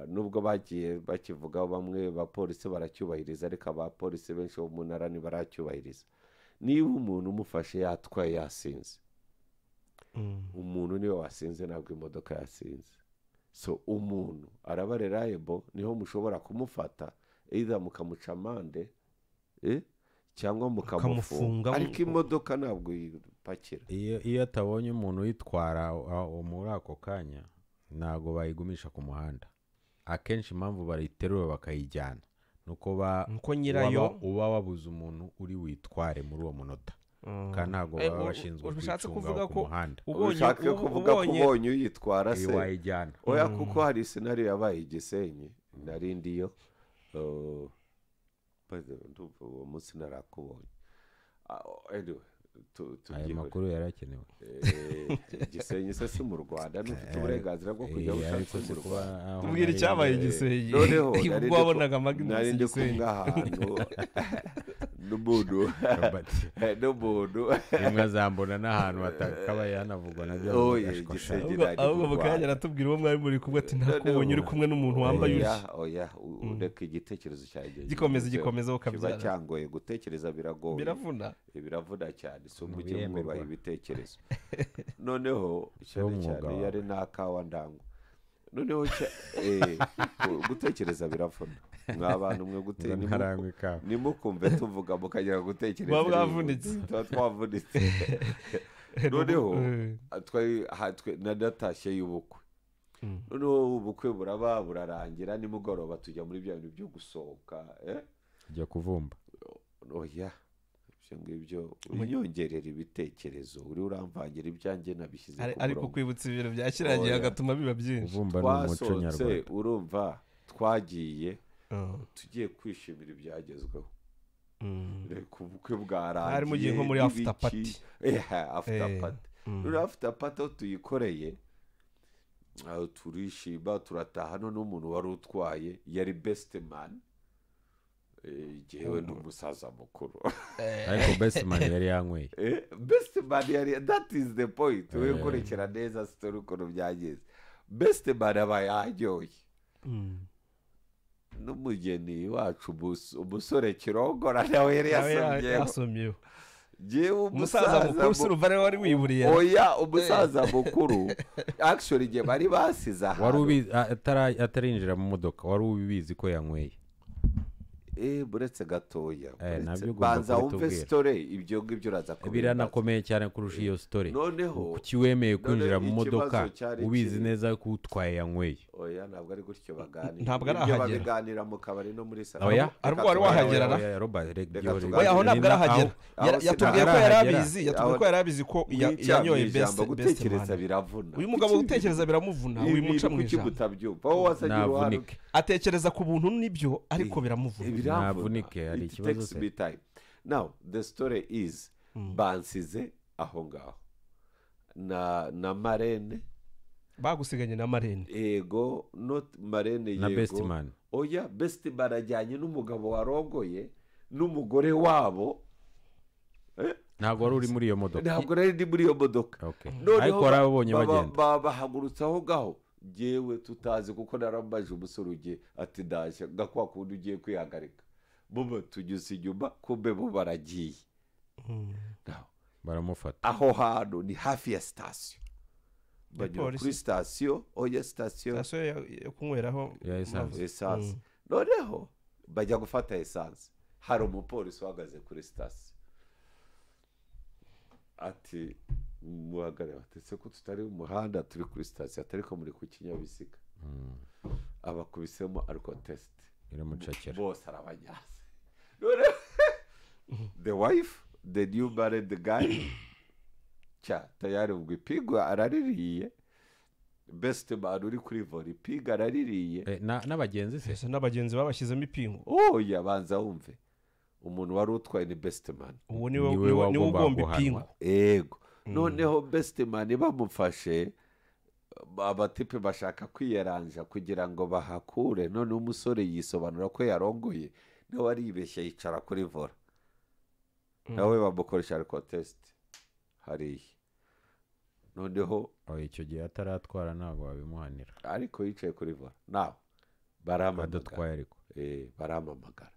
nubwo bagiye bakivugaho bamwe bapolisi baracyubahiriza, ariko abapolisi benshi bo mu ntara ntibaracyubahiriza. Niba umuntu umufashe yatwaye yasinze, umuntu niwe wasinze ntabwo imodoka yasinze. So umuntu araba reliable, niho mushobora kumufata either mukamuca amande cyangwa mukamufunga, ariko imodoka ntabwo yipakira. Iyo atabonye umuntu uyitwara muri ako kanya ntabwo bayigumisha ku muhanda. Akenshi impamvu barayiterura bakayijyana nuko nyirayo uba wabuze umuntu uri witware muri uwo munota, kandi ntabwo baba bashinzwe kwicunga ku muhanda. Ushaka kuvuga ko ubonye uyitwara se wayijyana? Oya, kuko hari scenario yabaye Gisenyi narindi yo uwo munsi narakubonye. Anyway, aya makuru yarakenewe. Gisenyi se si mu Rwanda, n'ufite uburenganzira bwo kujya ushatse mu Rwanda. Tubwire icyabaye Gisenyi. Ubwo wabonaga Magnus nari ndi kumwe ahantu n'umuntu rimwe azambona n'ahantu hatakabaye hanavugwa nabyo. Ahubwo mukanya aratubwira uwo mwari muri kumwe ati ntakubonye uri kumwe n'umuntu wambaye utya. Oya, ureka igitekerezo cyanjye gikomeza ukabyara. Kiba cyangoye gutekereza, biragoye, biravuna cyane. So mujye mwubaha ibitekerezo. Noneho cyane cyane yari nakawa ndango. Noneho gutekereza biravuna. Mwa bantu mwe nimukumve tuvuga mukagira gutekereza. Mwavunitse. Twavunitse. Noneho nadatashye y'ubukwe. Noneho ubukwe buraba burarangira, nimugoroba tujya muri bya bintu byo gusohoka, Jya kuvumba. Oya, ibyo ngibyo unyongerera ibitekerezo, uri uramvangira ibyanjye nabishyize ku murongo. Ariko kwibutsa ibintu byakiragiye agatuma biba byinshi. Kuvumba ni umuco nyarwanda. Urumva twagiye tugiye kwishimira ibyagezweho. Reka ubukwe bwarangiye. Hari mugiye nko muri after party. After party. Rero after party aho tuyikoreye turishima, turataha. None umuntu wari utwaye yari best man. Jewe n'umusaza mukuru. Ariko best man yari yanyweye. Best man yari, that is the point. We kurikira neza story ukuntu byageze. Best man aba yanyoye. N'umugeni wacu umusore kirongora nawe yari yasomyeho. Jewe umusaza mukuru suruvare wari wiburiye. Oya, umusaza mukuru actually je bari basize ahantu. Wari ubizi atarinjira mu modoka, wari ubizi ko yanyweye. Buretse gatoya, banza wumve story, ibyo ngibyo uraza kubimbaza. Biranakomeye cyane kurusha iyo story. Noneho kuki wemeye kwinjira mu modoka ubizi neza ko utwaye yanyweye? Oya, ntabwo ari gutyo baganira. Ntabwo ari ahagera. Babiganira mu kabari no muri salo. Oya, ariko wari wahagera na? Oya, aho ntabwo arahagera. Yatubwiye ko yarabizi, yatubwiye ko yarabizi ko yanyoye best. Gutekereza biravuna. Uyu mugabo gutekereza biramuvuna, uyu muca mu ijambo. Atekereza ku buntu nibyo, ariko biramuvuna. Navunike ari ikibazo se. Now the story is bansize aho ngaho na marene bagusiganye na marene. Ego, not marene yego na best man. Oya, best man ajyanye n'umugabo warongoye n'umugore wabo. Ntabwo wari uri muri iyo modoka. Ntabwo nari ndi muri iyo modoka. Ariko warabonye bagenda bahagurutse aho ngaho. Jewe tutazi kuko narambaje umusore ugiye ati ndaje ngakwa kundi ugiye kwihagarika. Buba tunyuze inyuma kumbe bo baragiye. Baramufata. Aho hantu ni hafi ya sitasiyo. Banyura kuri sitasiyo, oya sitasiyo. Sitasiyo yo kunyweraho ya essence. Noneho bajya gufata essence. Hari umupolisi uhagaze kuri sitasiyo. Ati muhagarare, batetse ko tutari mu muhanda turi kuri sitasiyo, atari ko muri ku kinyabiziga. Abakubisemo alcohol test. Iramucakira. Bose arabanyase. The wife, the new married guy, cya tayari ubwo ipingu araririye, best man uri kuri volley ipingu araririye. N'abagenzi se? N'abagenzi babashyizemo ipingu. Oh yabanza wumve. Umuntu wari utwaye ni best man. Uwo niwe ugomba ipingu. Yego. Noneho best man bamufashe, abatipe bashaka kwiyaranja kugira ngo bahakure. None umusore yisobanura ko yarongoye, nawe aribeshya yicara kuri vola. Nawe bamukoresha alcohol test hariya. Noneho icyo gihe ataratwara ntabwo babimuhanira, ariko yicaye kuri vola. Nawe baramamagara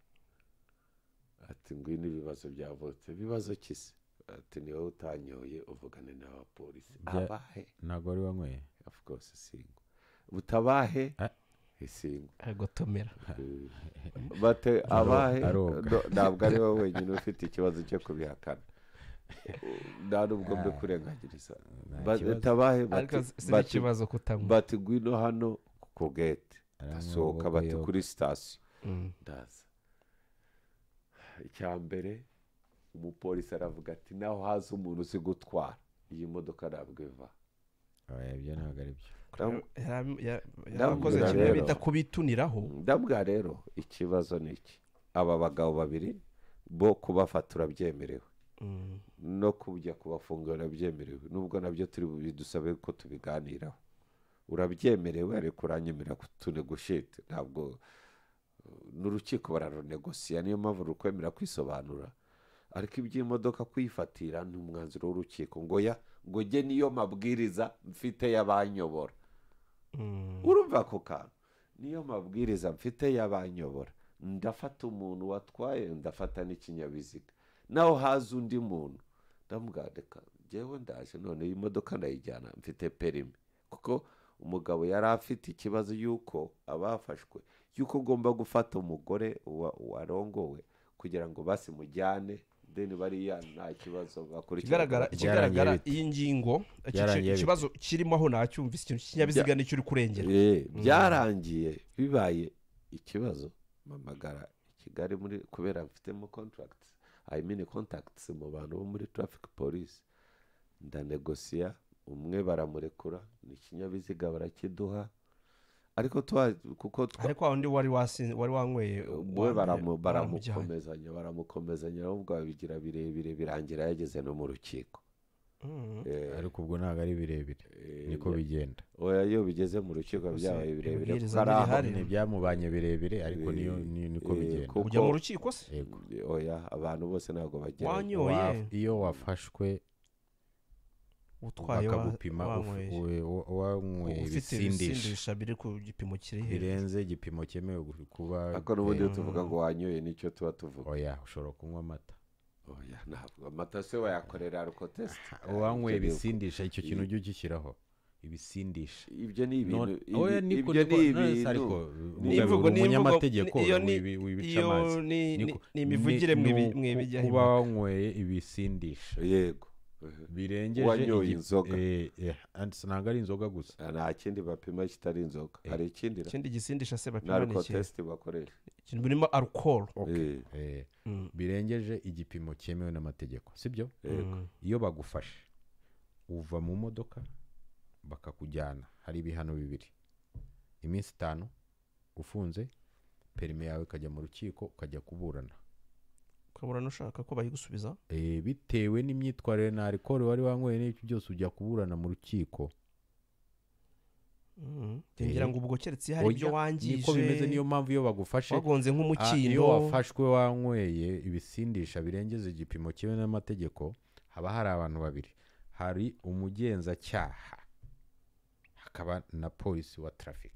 ati ngwino ibibazo byavutse. Ibibazo kise? Ati niwe utanyoye uvugane n'abapolisi. Abahe? Ntabwo wari wanyweye? Of course singo. Butabahe? Isingo. Agotomera. Bate abahe? Ntabwo ari wowe wenyine ufite ikibazo cyo kubihakana. Nta nubwo mbikurengagiriza. Batabahe bati bati ngwino hano ku gate. Ndasohoka bati kuri sitasiyo. Ndaza. Icya mbere umupolisi aravuga ati naho haza umuntu uzi gutwara iyi modoka ntabwo iva. Ibyo ntabwo ari byo. Yarakoze kimwe bita kubituniraho. Ndabwa rero ikibazo ni iki, aba bagabo babiri bo kubafata urabyemerewe, no kujya kubafunga urabyemerewe, nubwo nabyo turi bidusabe ko tubiganiraho. Urabyemerewe ariko uranyemera kutunegoshete, ntabwo n'urukiko bararunegosiya, niyo mpamvu rukwemera kwisobanura. Ariko iby'imodoka kuyifatira ni umwanzuro w'urukiko, ngo ya ngo jye niyo mabwiriza mfite y'abanyobora. Urumva ako kantu? Niyo mabwiriza mfite y'abanyobora, ndafata umuntu watwaye, ndafata n'ikinyabiziga, naho haza undi muntu ndamubwira reka jyewe ndaje none iyi modoka ndayijyana mfite perimi. Kuko umugabo yari afite ikibazo yuko abafashwe yuko ugomba gufata umugore warongowe kugira ngo basimujyane deni bariya nta kibazo bakurikirana. Ikigaragara iyi ngingo ikibazo kirimo aho nacyumvise ikintu cy'ikinyabiziga nicyo uri kurengera. Byarangiye bibaye ikibazo, mpamagara i Kigali muri kubera mfitemo contracts, I mean contacts mu bantu bo muri traffic police, ndanegosia umwe baramurekura n'ikinyabiziga barakiduha. Ariko kuko ariko undi wari wanyweye we baramukomezanya ahubwo babigira birebire birangira yageze no mu rukiko. Ariko ubwo ntabwo ari birebire niko bigenda. Oya iyo bigeze mu rukiko byabaye birebire, ni byamubanye birebire ariko niyo niko bigenda. Ujya mu rukiko se? Oya abantu bose ntabwo bagera. Wanyoye iyo wafashwe utwaye bakagupima wanyweye ibisindisha biri ku gipimo kiri hejuru birenze igipimo cyemewe kuba. Ariko n'ubundi tuvuga ngo wanyoye nicyo tuba tuvuga. Oya ushobora kunywa amata. Oya ntabwo amata se wayakorera alcohol test. Wanyweye ibisindisha icyo kintu ujye ugishyiraho ibisindisha. Ibyo ni ibintu, ibyo ni ibintu n'imvugo n'umunyamategeko wibica amazi. Ni imivugire mwibijya kuba wanyweye ibisindisha. Yego birengeje wanyoye inzoga. Ntabwo ari inzoga gusa, nta kindi bapima kitari inzoga. Hari ikindi gisindisha se bapima ni iki? Test bakoresha ikintu birimo alcohol. Birengeje igipimo cyemewe n'amategeko, sibyo? Iyo bagufashe uva mu modoka bakakujyana, hari ibihano bibiri: iminsi 5 ufunze, perime yawe ikajya mu rukiko ukajya kuburana. Ukabura nushaka ko bayigusubiza bitewe n'imyitwarire na alcohol wari wanyweye n'ibyo byose, ujya kuburana mu rukiko. Ngira ngo ubwo keretse hari ibyo wangije niko bimeze. Niyo mpamvu iyo bagufashe wagonze nk'umukindo, iyo wafashwe wanyweye ibisindisha birengeze igipimo cyemewe n'amategeko, haba hari abantu babiri: hari umugenzacyaha hakaba na polisi wa traffic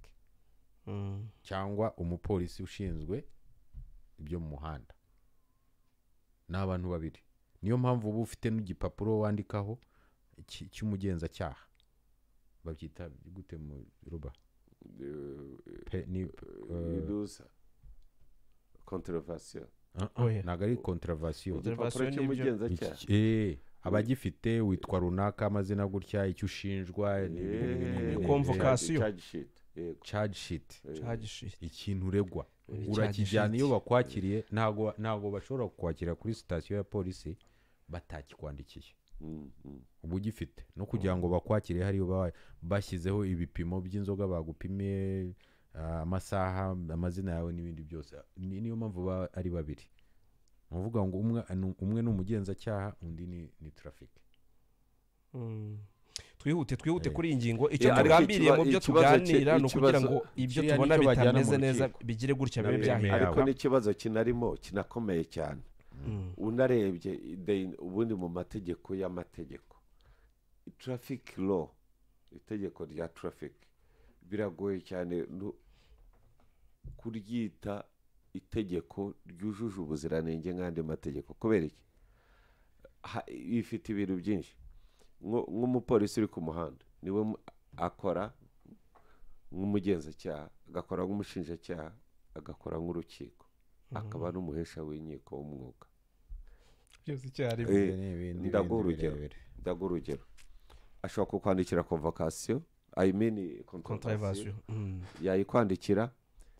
cyangwa umupolisi ushinzwe ibyo mu muhanda. Ni abantu babiri. Niyo mpamvu uba ufite n'igipapuro wandikaho cy'umugenzacyaha, babyita gute mu ruba? Contravention. Ntabwo ari contravention. Abagifite witwa runaka, amazina gutya, icyo ushinjwa, convocation, charge sheet, ikintu uregwa. Urakijyana iyo bakwakiriye, ntabwo bashobora kukwakira kuri sitasiyo ya polisi batakikwandikiye. Ubu ugifite no kugira ngo bakwakire hariyo bashyizeho ibipimo by'inzoga bagupimiye, amasaha, amazina yawe n'ibindi byose. Niyo mpamvu ari babiri. Uvuga ngo umwe ni umugenzacyaha, undi ni traffic. Twihute kuri iyi ngingo. Icyo tugambiriye mu byo tuganira ni ukugira ngo ibyo tubona bitameze neza bigire gutya bibe byahinduka. Ariko n'ikibazo kinarimo kinakomeye cyane. Unarebye ubundi mu mategeko y'amategeko, traffic law, itegeko rya traffic, biragoye cyane kuryita itegeko ryujuje ubuziranenge nk'andi mategeko. Kubera iki? Ifite ibintu byinshi. Nk'umupolisi uri ku muhanda niwe akora nk'umugenzacyaha, agakora nk'umushinjacyaha, agakora nk'urukiko, akaba n'umuhesha w'inkiko w'umwuga. Byose icyarimwe. Ndaguha urugero, ashobora kukwandikira convocation, I mean contravention, yayikwandikira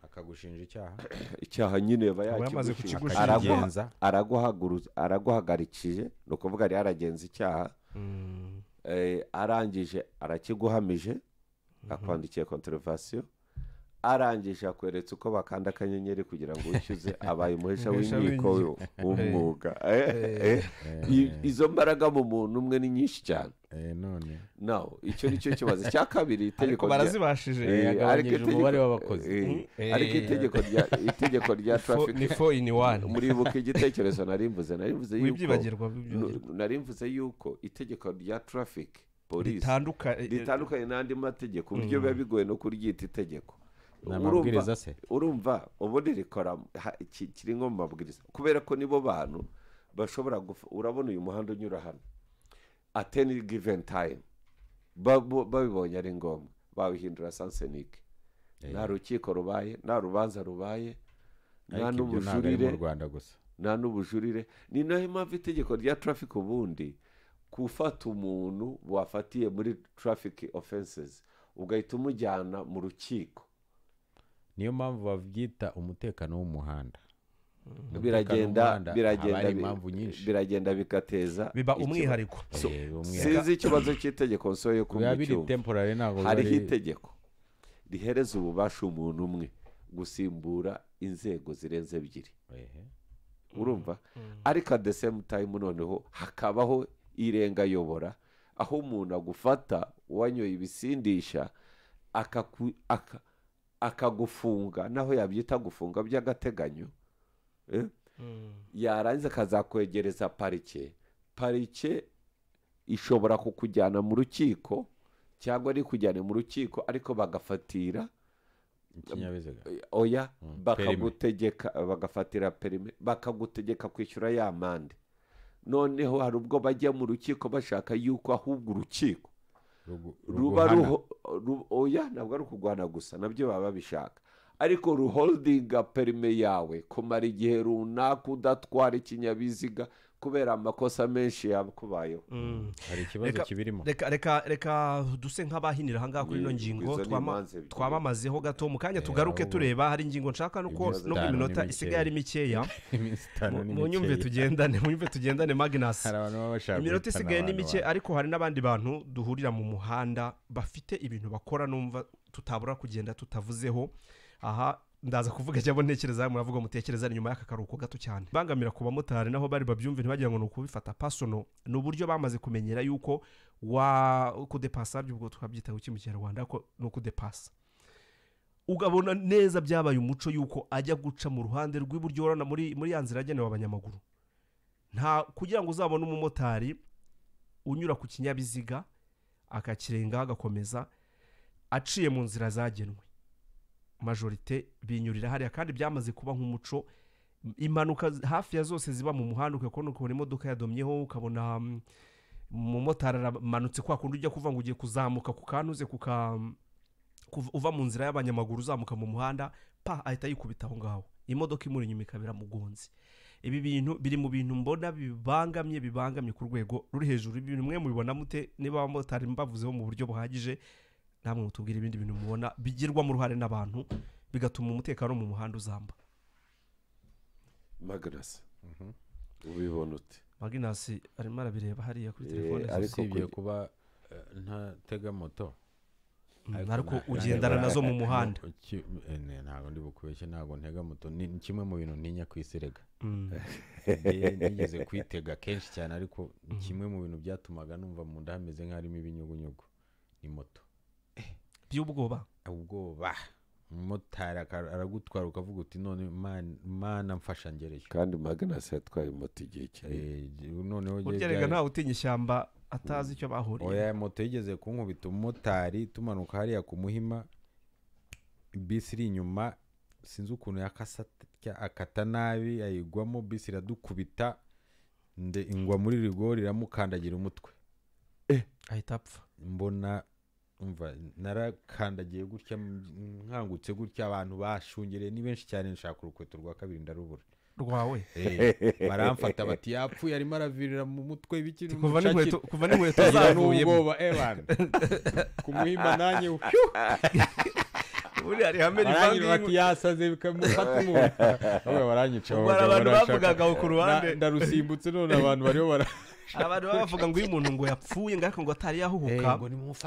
akagushinja icyaha nyine aba yakigushinja, araguhagarikije, ni ukuvuga ari yaragenza icyaha, arangije arakiguhamije, akwandikiye contravention, arangije akweretse uko bakanda akanyenyeri kugira ngo wishyuze, abaye umuhesha w'inkiko w'umwuga. Izo mbaraga mu muntu umwe ni nyinshi cyane. None no icyo nicyo kibazo cya kabiri. Itegeko barazibashije, ariko itegeko rya traffic ni 4 in 1. Muribuka igitekerezo narimvuze yuko narimvuze yuko itegeko rya traffic police ritandukanye n'andi mategeko, uburyo biba bigoye no kuryita itegeko. Urumva ubundi rikora kiri nko mu mabwiriza, kubera ko nibo bantu bashobora urabona uyu muhanda unyura hano at any given time, babibonye ari ngombwa babihindura sansenike. Nta rukiko rubaye, nta rubanza rubaye, nta n'ubujurire. Ni nayo mpamvu itegeko rya traffic ubundi gufata umuntu wafatiye muri traffic offenses ugahita umujyana mu rukiko, niyo mpamvu babyita umutekano w'umuhanda. Biragenda bigateza biba umwihariko. Sinzi ikibazo cy'itegeko nsoye ku mucyo. Hariho itegeko rihereza ububasha umuntu umwe gusimbura inzego zirenze ebyiri. Urumva? Ariko at the same time noneho hakabaho irengayobora, aho umuntu agufata wanyoye ibisindisha akagufunga, naho yabyita gufunga by'agateganyo, yarangiza akazakwegereza parike. Parike ishobora kukujyana mu rukiko cyangwa ari kujyana mu rukiko, ariko bagafatira ikinyabiziga, oya, bakagutegeka, bagafatira perime, bakagutegeka kwishyura ya mande. Noneho hari ubwo bajya mu rukiko bashaka yuko ahubwo urukiko ruba oya, ntabwo ari ukugwana gusa, nabyo baba babishaka, ariko ruholdinga perime yawe kumara igihe runaka udatwara ikinyabiziga kubera amakosa menshi yakubayeho. Hari ikibazo kibirimo. Reka duse nk'abahinira aha ngaha kuri ino ngingo twamamazeho gato mu kanya, tugaruke tureba hari ingingo nshaka nuko no iminota isigaye ari mikeya. Munyumve tugendane Magnus. Iminota isigaye ni mike, ariko hari n'abandi bantu duhurira mu muhanda bafite ibintu bakora numva tutabura kugenda tutavuzeho. Aha ndaza kuvuga cyangwa ntekereza, muravuga mutekereza nyuma y'aka karuhuko gato cyane. Bangamira ku bamotari naho bari babyumve ntibagira ngo nukubifata personal, ni uburyo bamaze kumenyera yuko wa kudepasa, by'ubwo twabyita ku mu Kinyarwanda ko no kudepasa. Ugabona neza byabaye umuco yuko ajya guca mu ruhande rw'iburyo, urana muri ya nzira yagenewe abanyamaguru. Nta kugira ngo uzabone umumotari unyura ku kinyabiziga akakirenga agakomeza aciye mu nzira zagenwe, majorite binyurira hariya, kandi byamaze kuba nk'umuco. Impanuka hafi ya zose ziba mu muhanda, ukabona ukabona imodoka yadomyeho, ukabona umumotari aramanutse kwa kundi ujya kuva ngo ugiye kuzamuka ku kantuze uva mu nzira y'abanyamaguru uzamuka mu muhanda, pa ahita yikubita aho ngaho, imodoka imuri inyuma ikabera mugonzi. Ibi bintu biri mu bintu mbona bibangamye ku rwego ruri hejuru. Ibintu mwe mubibona mute? Niba abamotari mbavuzeho mu buryo buhagije, namwe mutubwira ibindi bintu mubona bigirwamo uruhare n'abantu Bigatuma umutekano mu muhanda uzamba. Magnus, ubibona ute? Magnus arimo arabireba hariya kuri telefone. Ariko kuba ntatega moto ariko ugendana nazo mu muhanda. Ntabwo ndi bukubeshye, ntabwo ntega moto, ni kimwe mu bintu ntinya kwiserega. Nigeze kwitega kenshi cyane, ariko kimwe mu bintu byatumaga numva mu nda hameze nk'harimo ibinyugunyugu ni moto. By'ubwoba. Ubwoba. Umumotari aragutwara ukavuga uti none mana mfasha ngereyo. Kandi Magnus yatwaye moto igihe kinini. Noneho urya ntawe utinya ishyamba atazi icyo bahuriye. Oya, moto yigeze kunkubita umumotari tumanuka hariya ku Muhima, bisi iri inyuma, sinzi ukuntu yakasa akata nabi ayigwamo, bisi iradukubita ingwa muri rigori iramukandagira umutwe, ahita apfa. Mbona umva narakandagiye gutya, nkangutse gutya, abantu bashungereye ni benshi cyane, nshaka urukweto rwa kabiri ndarubura. Rwawe? Baramfata bati yapfuye arimo aravirira mu mutwe ibiki, kuva n'inkweto zavuyemo ubwoba ebana kumuhima nanjye uri ari hamwe rivangi bati yasaze bikamufata umuntu. Baranyica abantu bavugaga ku ruhande ndarusimbutse, none abantu bariho bara abantu bavuga ngo uyu muntu ngo yapfuye ngo ariko ngo atari yahuhuka,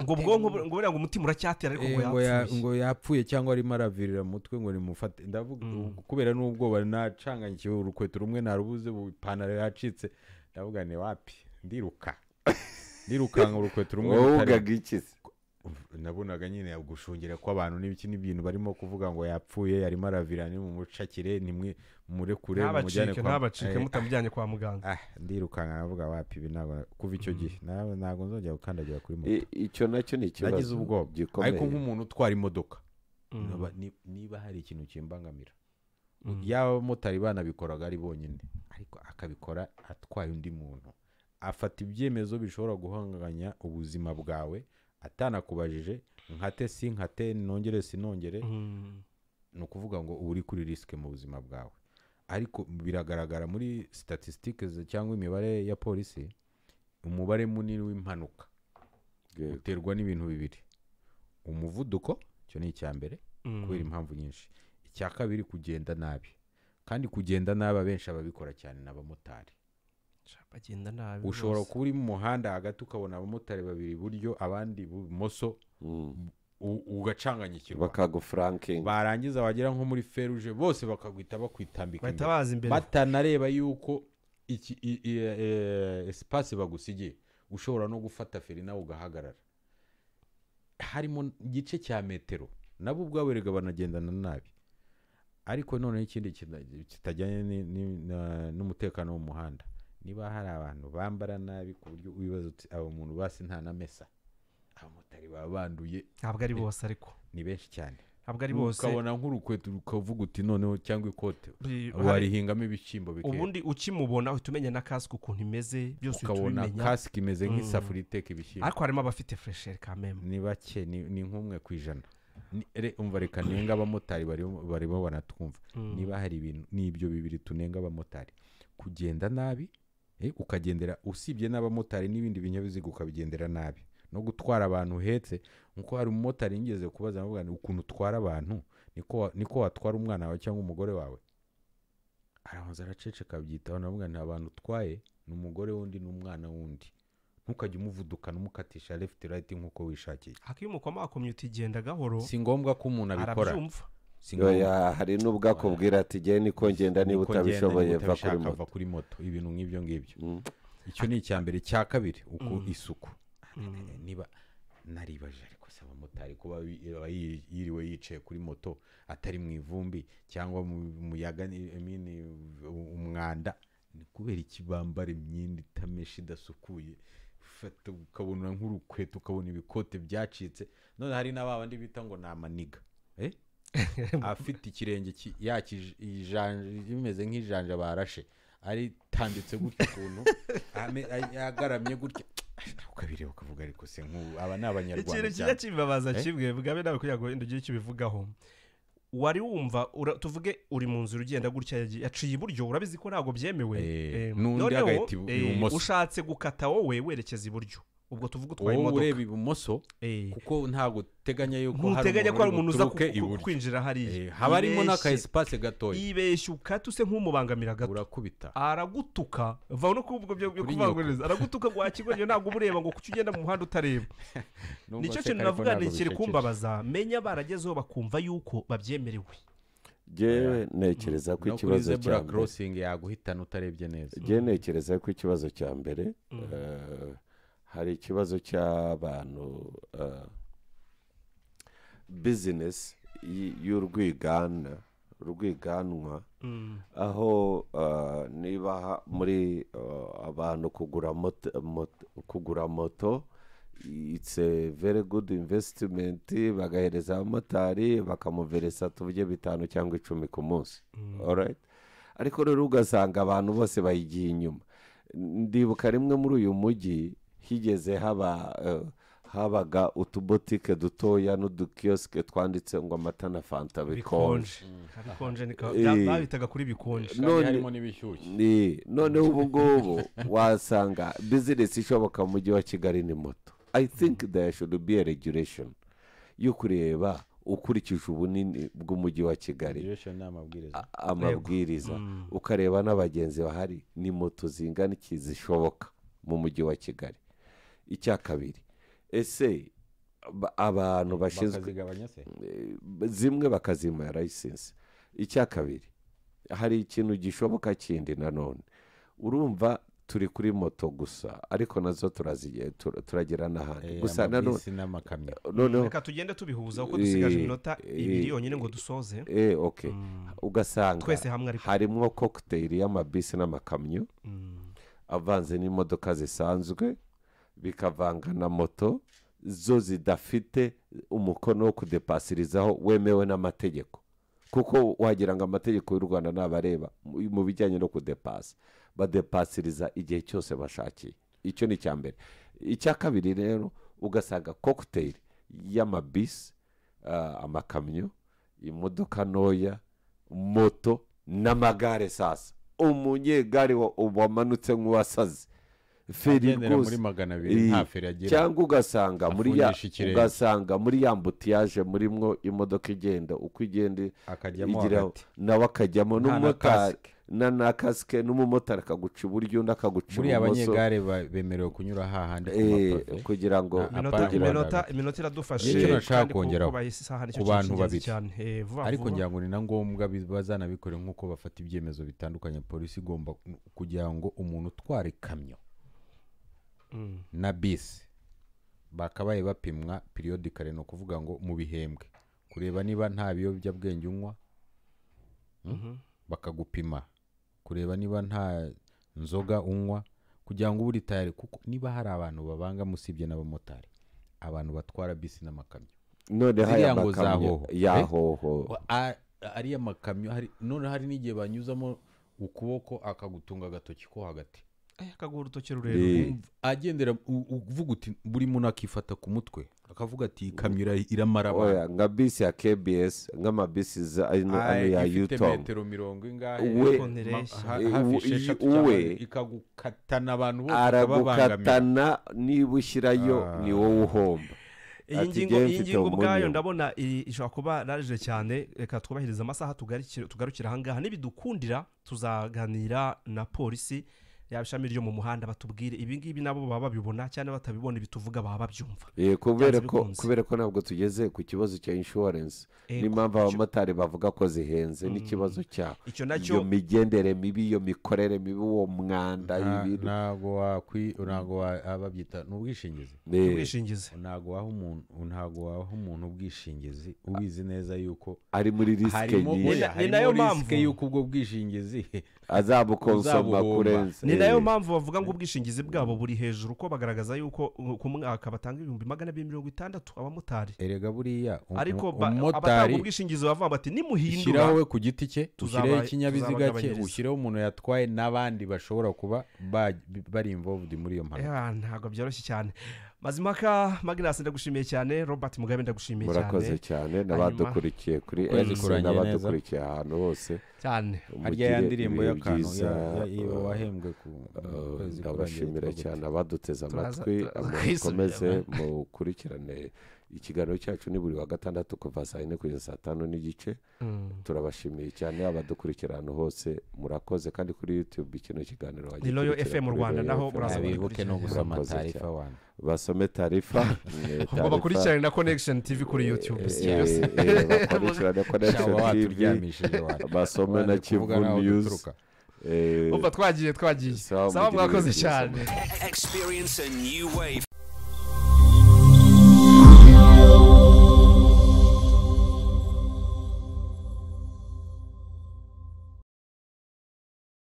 ngo ubwonko ngo buriya ngo umutima uracyatera ariko ngo yapfuye, ngo yapfuye cyangwa arimo aravirira mu mutwe ngo nimufate. Ndavuga kubera n'ubwoba nacanganyikiwe, urukweto rumwe narubuze, ipantaro yacitse, ndavuga ni wapi, ndirukanka urukweto rumwe. Wowe iki? Nabonaga nyine gushungera kw'abantu n'ibiki n'ibintu barimo kuvuga ngo yapfuye arimo aravira, ni mu mucakire nimwe murekure mumujyane kwa ntabacike mutamujyanye kwa muganga. Ndirukanka navuga wapi ibi ntabwo kuva icyo gihe ntabwo nzongera gukandagira kuri moto. Icyo nacyo ni ikibazo nagize ubwoba gikomeye. Ariko nk'umuntu utwara imodoka niba hari ikintu kimbangamira, yaba abamotari banabikoraga ari bonyine, ariko akabikora atwaye undi muntu, afata ibyemezo bishobora guhanganya ubuzima bwawe atanakubajije, nkate si nkate, nongere sinongere. Ni ukuvuga ngo uri kuri risk mu buzima bwawe. Ariko biragaragara muri statistiques cyangwa imibare ya polisi, umubare munini w'impanuka uterwa n'ibintu bibiri: umuvuduko, cyo ni icya mbere kubera impamvu nyinshi, icya kabiri kugenda nabi. Kandi kugenda nabi abenshi ababikora cyane n'abamotari. Bagenda nabi. Ushobora kuba uri mu muhanda hagati ukabona abamotari babiri iburyo abandi ibumoso, ugacanganyikirwa bakagufranking, barangiza bagera nko muri feruje bose bakagwita bakwitambika imbere, batanareba yuko iki espace bagusigiye. Ushobora no gufata feri nawe ugahagarara, harimo igice cya metero, nabo ubwabo erega banagendana nabi. Ariko noneho ikindi kitajyanye n'umutekano wo mu muhanda, niba hari abantu bambara nabi ku buryo wibaza uti abo muntu basi nta na mesa, abamotari baba banduye. Ntabwo ari bose ariko ni benshi cyane, ntabwo ari bose. Ukabona nk'urukweto ukavuga uti noneho cyangwa ikote warihingamo ibishyimbo bikera. Ubundi ukimubona uhita umenya na kasike ukuntu imeze byose, ukabona kasike imeze nk'isafuriya iteka ibishyimbo. Ariko harimo abafite fresheri kameme, ni bake, ni nk'umwe ku ijana. Umva reka nenga abamotari barimo banatwumva. Niba hari ibintu n'ibyo bibiri tunenga abamotari: kugenda nabi, ukagendera usibye n'abamotari n'ibindi binyabiziga ukabigendera nabi, no gutwara abantu uhetse. Nkuko hari umumotari ngeze kubaza navuga ukuntu utwara abantu niko watwara umwana wawe cyangwa umugore wawe, arabanza araceceka abyitaho, navuga nta bantu utwaye, ni umugore wundi n'umwana wundi, ntukajye umuvuduka n'umukatisha left right nkuko wishakiye. Hakiyumukoma akomyuti igenda gahoro, si ngombwa ko umuntu abikora. Oya, hari n'ubwo akubwira ati genda niko ngenda, niba utabishoboye va kuri moto, ibintu nk'ibyo ngibyo. Icyo ni icya mbere. Icya kabiri, uko isuku. Niba naribaje ariko se abamotari kuba yiriwe yicaye kuri moto atari mu ivumbi cyangwa mu muyaga, umwanda, ni kubera iki bambara imyenda itameshe idasukuye? Ufata ukabona nk'urukweto, ukabona ibikote byacitse. None hari n'abandi bita ngo ni amaniga, afite ikirenge yakijanje bimeze nk'ijanja barashe, ari tanditse gutya ukuntu agaramye gutya, ukabireba ukavuga ariko se nk'ubu aba ni abanyarwanda. Ikintu kijya kibabaza kimwe bwabe nawe kugira ngo ugire icyo ubivugaho, wari wumva tuvuge uri mu nzira ugenda gutya yaciye iburyo, urabizi ko ntabwo byemewe, n'undi agahita ibumoso, ushatse gukata wowe werekeza iburyo, Ubwo tuvuga utwaye Wowe imodoka, ureba ibumoso, kuko ntabwo uteganya yuko hari ntuteganya ko hari umuntu uza buturuke iburyo. kwinjira hariya. Haba harimo Ibeshye. n'aka espace gatoya. Ibeshye ukate use nk'umubangamira gato, urakubita. Aragutuka, va no kuvuga byo Kuri kuvanguriza, aragutuka ngo wakigoryo, ntabwo uba ureba, ngo kuki ugenda mu muhanda utareba. Nubwo Nicyo se kintu ariko navuga ntabwo ni kiri bishekeje. kumbabaza, menya baragezeho bakumva yuko babyemerewe. Njyewe ntekereza ko No kuri ikibazo zebra cya mbere, crossing yaguhitana utarebye neza. Njyewe ntekereza ko ikibazo cya mbere, hari ikibazo cy'abantu, bizinesi y'urwigana, rwiganwa, aho niba muri abantu kugura moto it's a very good investment, bagahereza abamotari, bakamuveresa tuvuge 5 cyangwa 10 ku munsi. Alright? Ariko rero ugasanga abantu bose bayigiye inyuma. Ndibuka rimwe muri uyu mujyi higeze haba, habaga utubotike dutoya n'udukiyosike twanditse ngo amata na fanta bikonje. Bikonje, bikonje babitaga kuri bikonje. Kandi harimo n'ibishyushye. Noneho ubu ngubu wasanga bizinesi ishoboka mu mujyi wa Kigali ni moto. I think there should be a regulation yo kureba ukurikije ubunini bw'umujyi wa Kigali. Regulation ni amabwiriza. Amabwiriza, ukareba n'abagenzi bahari, ni moto zingana iki zishoboka mu mujyi wa Kigali. Icya kabiri, ese abantu bashinzwe Bakazigabanya se? Zimwe bakazima license. Icya kabiri, hari ikintu gishoboka kindi nanone. Urumva turi kuri moto gusa, ariko nazo turagera n'ahandi gusa nanone. Amabisi n'amakamyo. Noneho Reka tugende tubihuza kuko dusigaje iminota 2 yonyine ngo dusoze. Okay, ugasanga Twese hamwe ariko. harimo cocktail y'amabisi n'amakamyo avanze n'imodoka zisanzwe, bikavanga na moto zo zidafite umukono wo kudepasirizaho wemewe n'amategeko, kuko wagira ngo amategeko y'u Rwanda ntabareba mu bijyanye no kudepasa, badepasiriza igihe cyose bashakiye. Icyo ni icya mbere. Icya kabiri rero, ugasanga cocktail y'amabisi, amakamyo, imodoka ntoya, moto n'amagare. Sasa umunyegare wamanutse nk'uwasaze feri Agendera rwose. muri 200, nta feri agira. Cyangwa ugasanga muri ya Afungisha ikirenge. ugasanga muri ya embouteillage murimwo imodoka igenda uko igenda Akajyamo igiraho, hagati. nawe akajyamo. Nta na N'umumotari kasike. na kasike, n'umumotari akaguca iburyo, undi akaguca Buriya ibumoso. abanyegare bemerewe kunyura hahandi ku mapave. Kugira ngo Iminota Apana iminota hagati. iminota iradufashe. Nicyo nashaka Kandi kongeraho. kubaha isaha nicyo Ku bantu kintu cy'ingenzi babiri. cyane. Vuba Ariko vuba. ngira ngo ni na ngombwa bazanabikore nk'uko bafata ibyemezo bitandukanye. Polisi igomba kugira ngo umuntu utwara ikamyo na bisi bakabaye bapimwa periodically, ni ukuvuga ngo mu bihembwe, kureba niba nta biyobyabwenge unywa, Bakagupima kureba niba nta nzoga unywa, kugira ngo ube uri tayari, kuko niba hari abantu babanga musibye n'abamotari, abantu batwara bisi n'amakamyo. Noneho Ziriya aya ngo za makamyo hoho. ya Eh? hoho. Ariya makamyo hari, none hari n'igihe banyuzamo ukuboko akagutunga agatoki ko hagati. Akaguha urutoki rurerure. Agendera uvuga uti buri muntu akifata ku mutwe akavuga ati iyi kamyo iramara abantu. Oya, nka bisi ya KBS, nk'amabisi ano ya Ifite Yutong metero mirongo ingahe, We- hafi 6 cyangwa ikagukatana abantu bose ikababangamira. Aragukatana, niba ushyirayo ni wowe uhomba. Iyi Ati, ngingo "Njyewe iyi mfite ngingo ubwayo umunyu." ndabona ishobora kuba large cyane. Reka twubahirize amasaha, tugarukire ahangaha. Nibidukundira tuzaganira na polisi yaba ishami ryo mu muhanda, batubwire ibi ngibi nabo baba babibona cyangwa batabibona, ibituvuga baba babyumva. Kubera Byanze ko bikunze. kubera ko ntabwo tugeze ku kibazo cya insurance, n'impamvu abamotari bavuga ko zihenze n'ikibazo cyabo, Icyo nacyo iyo migendere mibi, iyo mikorere mibi, uwo mwanda, ibintu. Ntabwo babyita ni ubwishingizi. Ubwishingizi. Ntabwo waha umuntu ubwishingizi ubizi neza yuko Ari muri risque harimo nyinshi. oya, Ni harimo nayo risque mpamvu. yuko ubwo bwishingizi Azabukonsoma uzabuhomba. kurenza. Ni nayo mpamvu bavuga ngo ubwishingizi bwabo buri hejuru, ko bagaragaza yuko ku mwaka batanga 260,000 abamotari. Erega buriya Ariko umumotari abatanga ubwishingizi bavuga bati nimuhindura ushyiraho we ku giti cye, ushyireho ikinyabiziga cye, tuzabagabanyiriza. ushyireho umuntu yatwaye n'abandi bashobora kuba bari involved muri iyo mpanuka. Ntabwo byoroshye cyane. Mazimpaka Magnus ndagushimiye cyane, Robert Mugabe ndagushimiye cyane. Murakoze cyane n'abadukurikiye kuri Ukwezi X kurangiye neza. n'abadukurikiye ahantu hose. Cyane. Harya ya Mugire ndirimbo ibihe y'akantu byiza, wahembwe ku kwezi ndabashimira kurangiye. cyane abaduteze amatwi, Turaza mukomeze kuyisubiramo. mukurikirane ikiganiro cyacu ni buri wa gatandatu kuva saa 4 kugeza saa 5:30. Turabashimiye cyane abadukurikira ahantu hose, murakoze. Kandi kuri YouTube kino kiganiro Ni Royal wagikurikira FM kuri Rwanda, Royal naho FM. muraza Abibuke no gusoma Murakoze Taarifa cyane. wani. Basome Taarifa. Ubwo bakurikirane na Connection TV kuri YouTube, si byose. Bakurikirane Connection Shawa TV, waturyamishije wani. basome na Wanze Kivu kuvuga n'aho News. duturuka. Umva twagiye Sawa, sawa mugire mwakoze ibihe byiza. cyane. Experience a new wave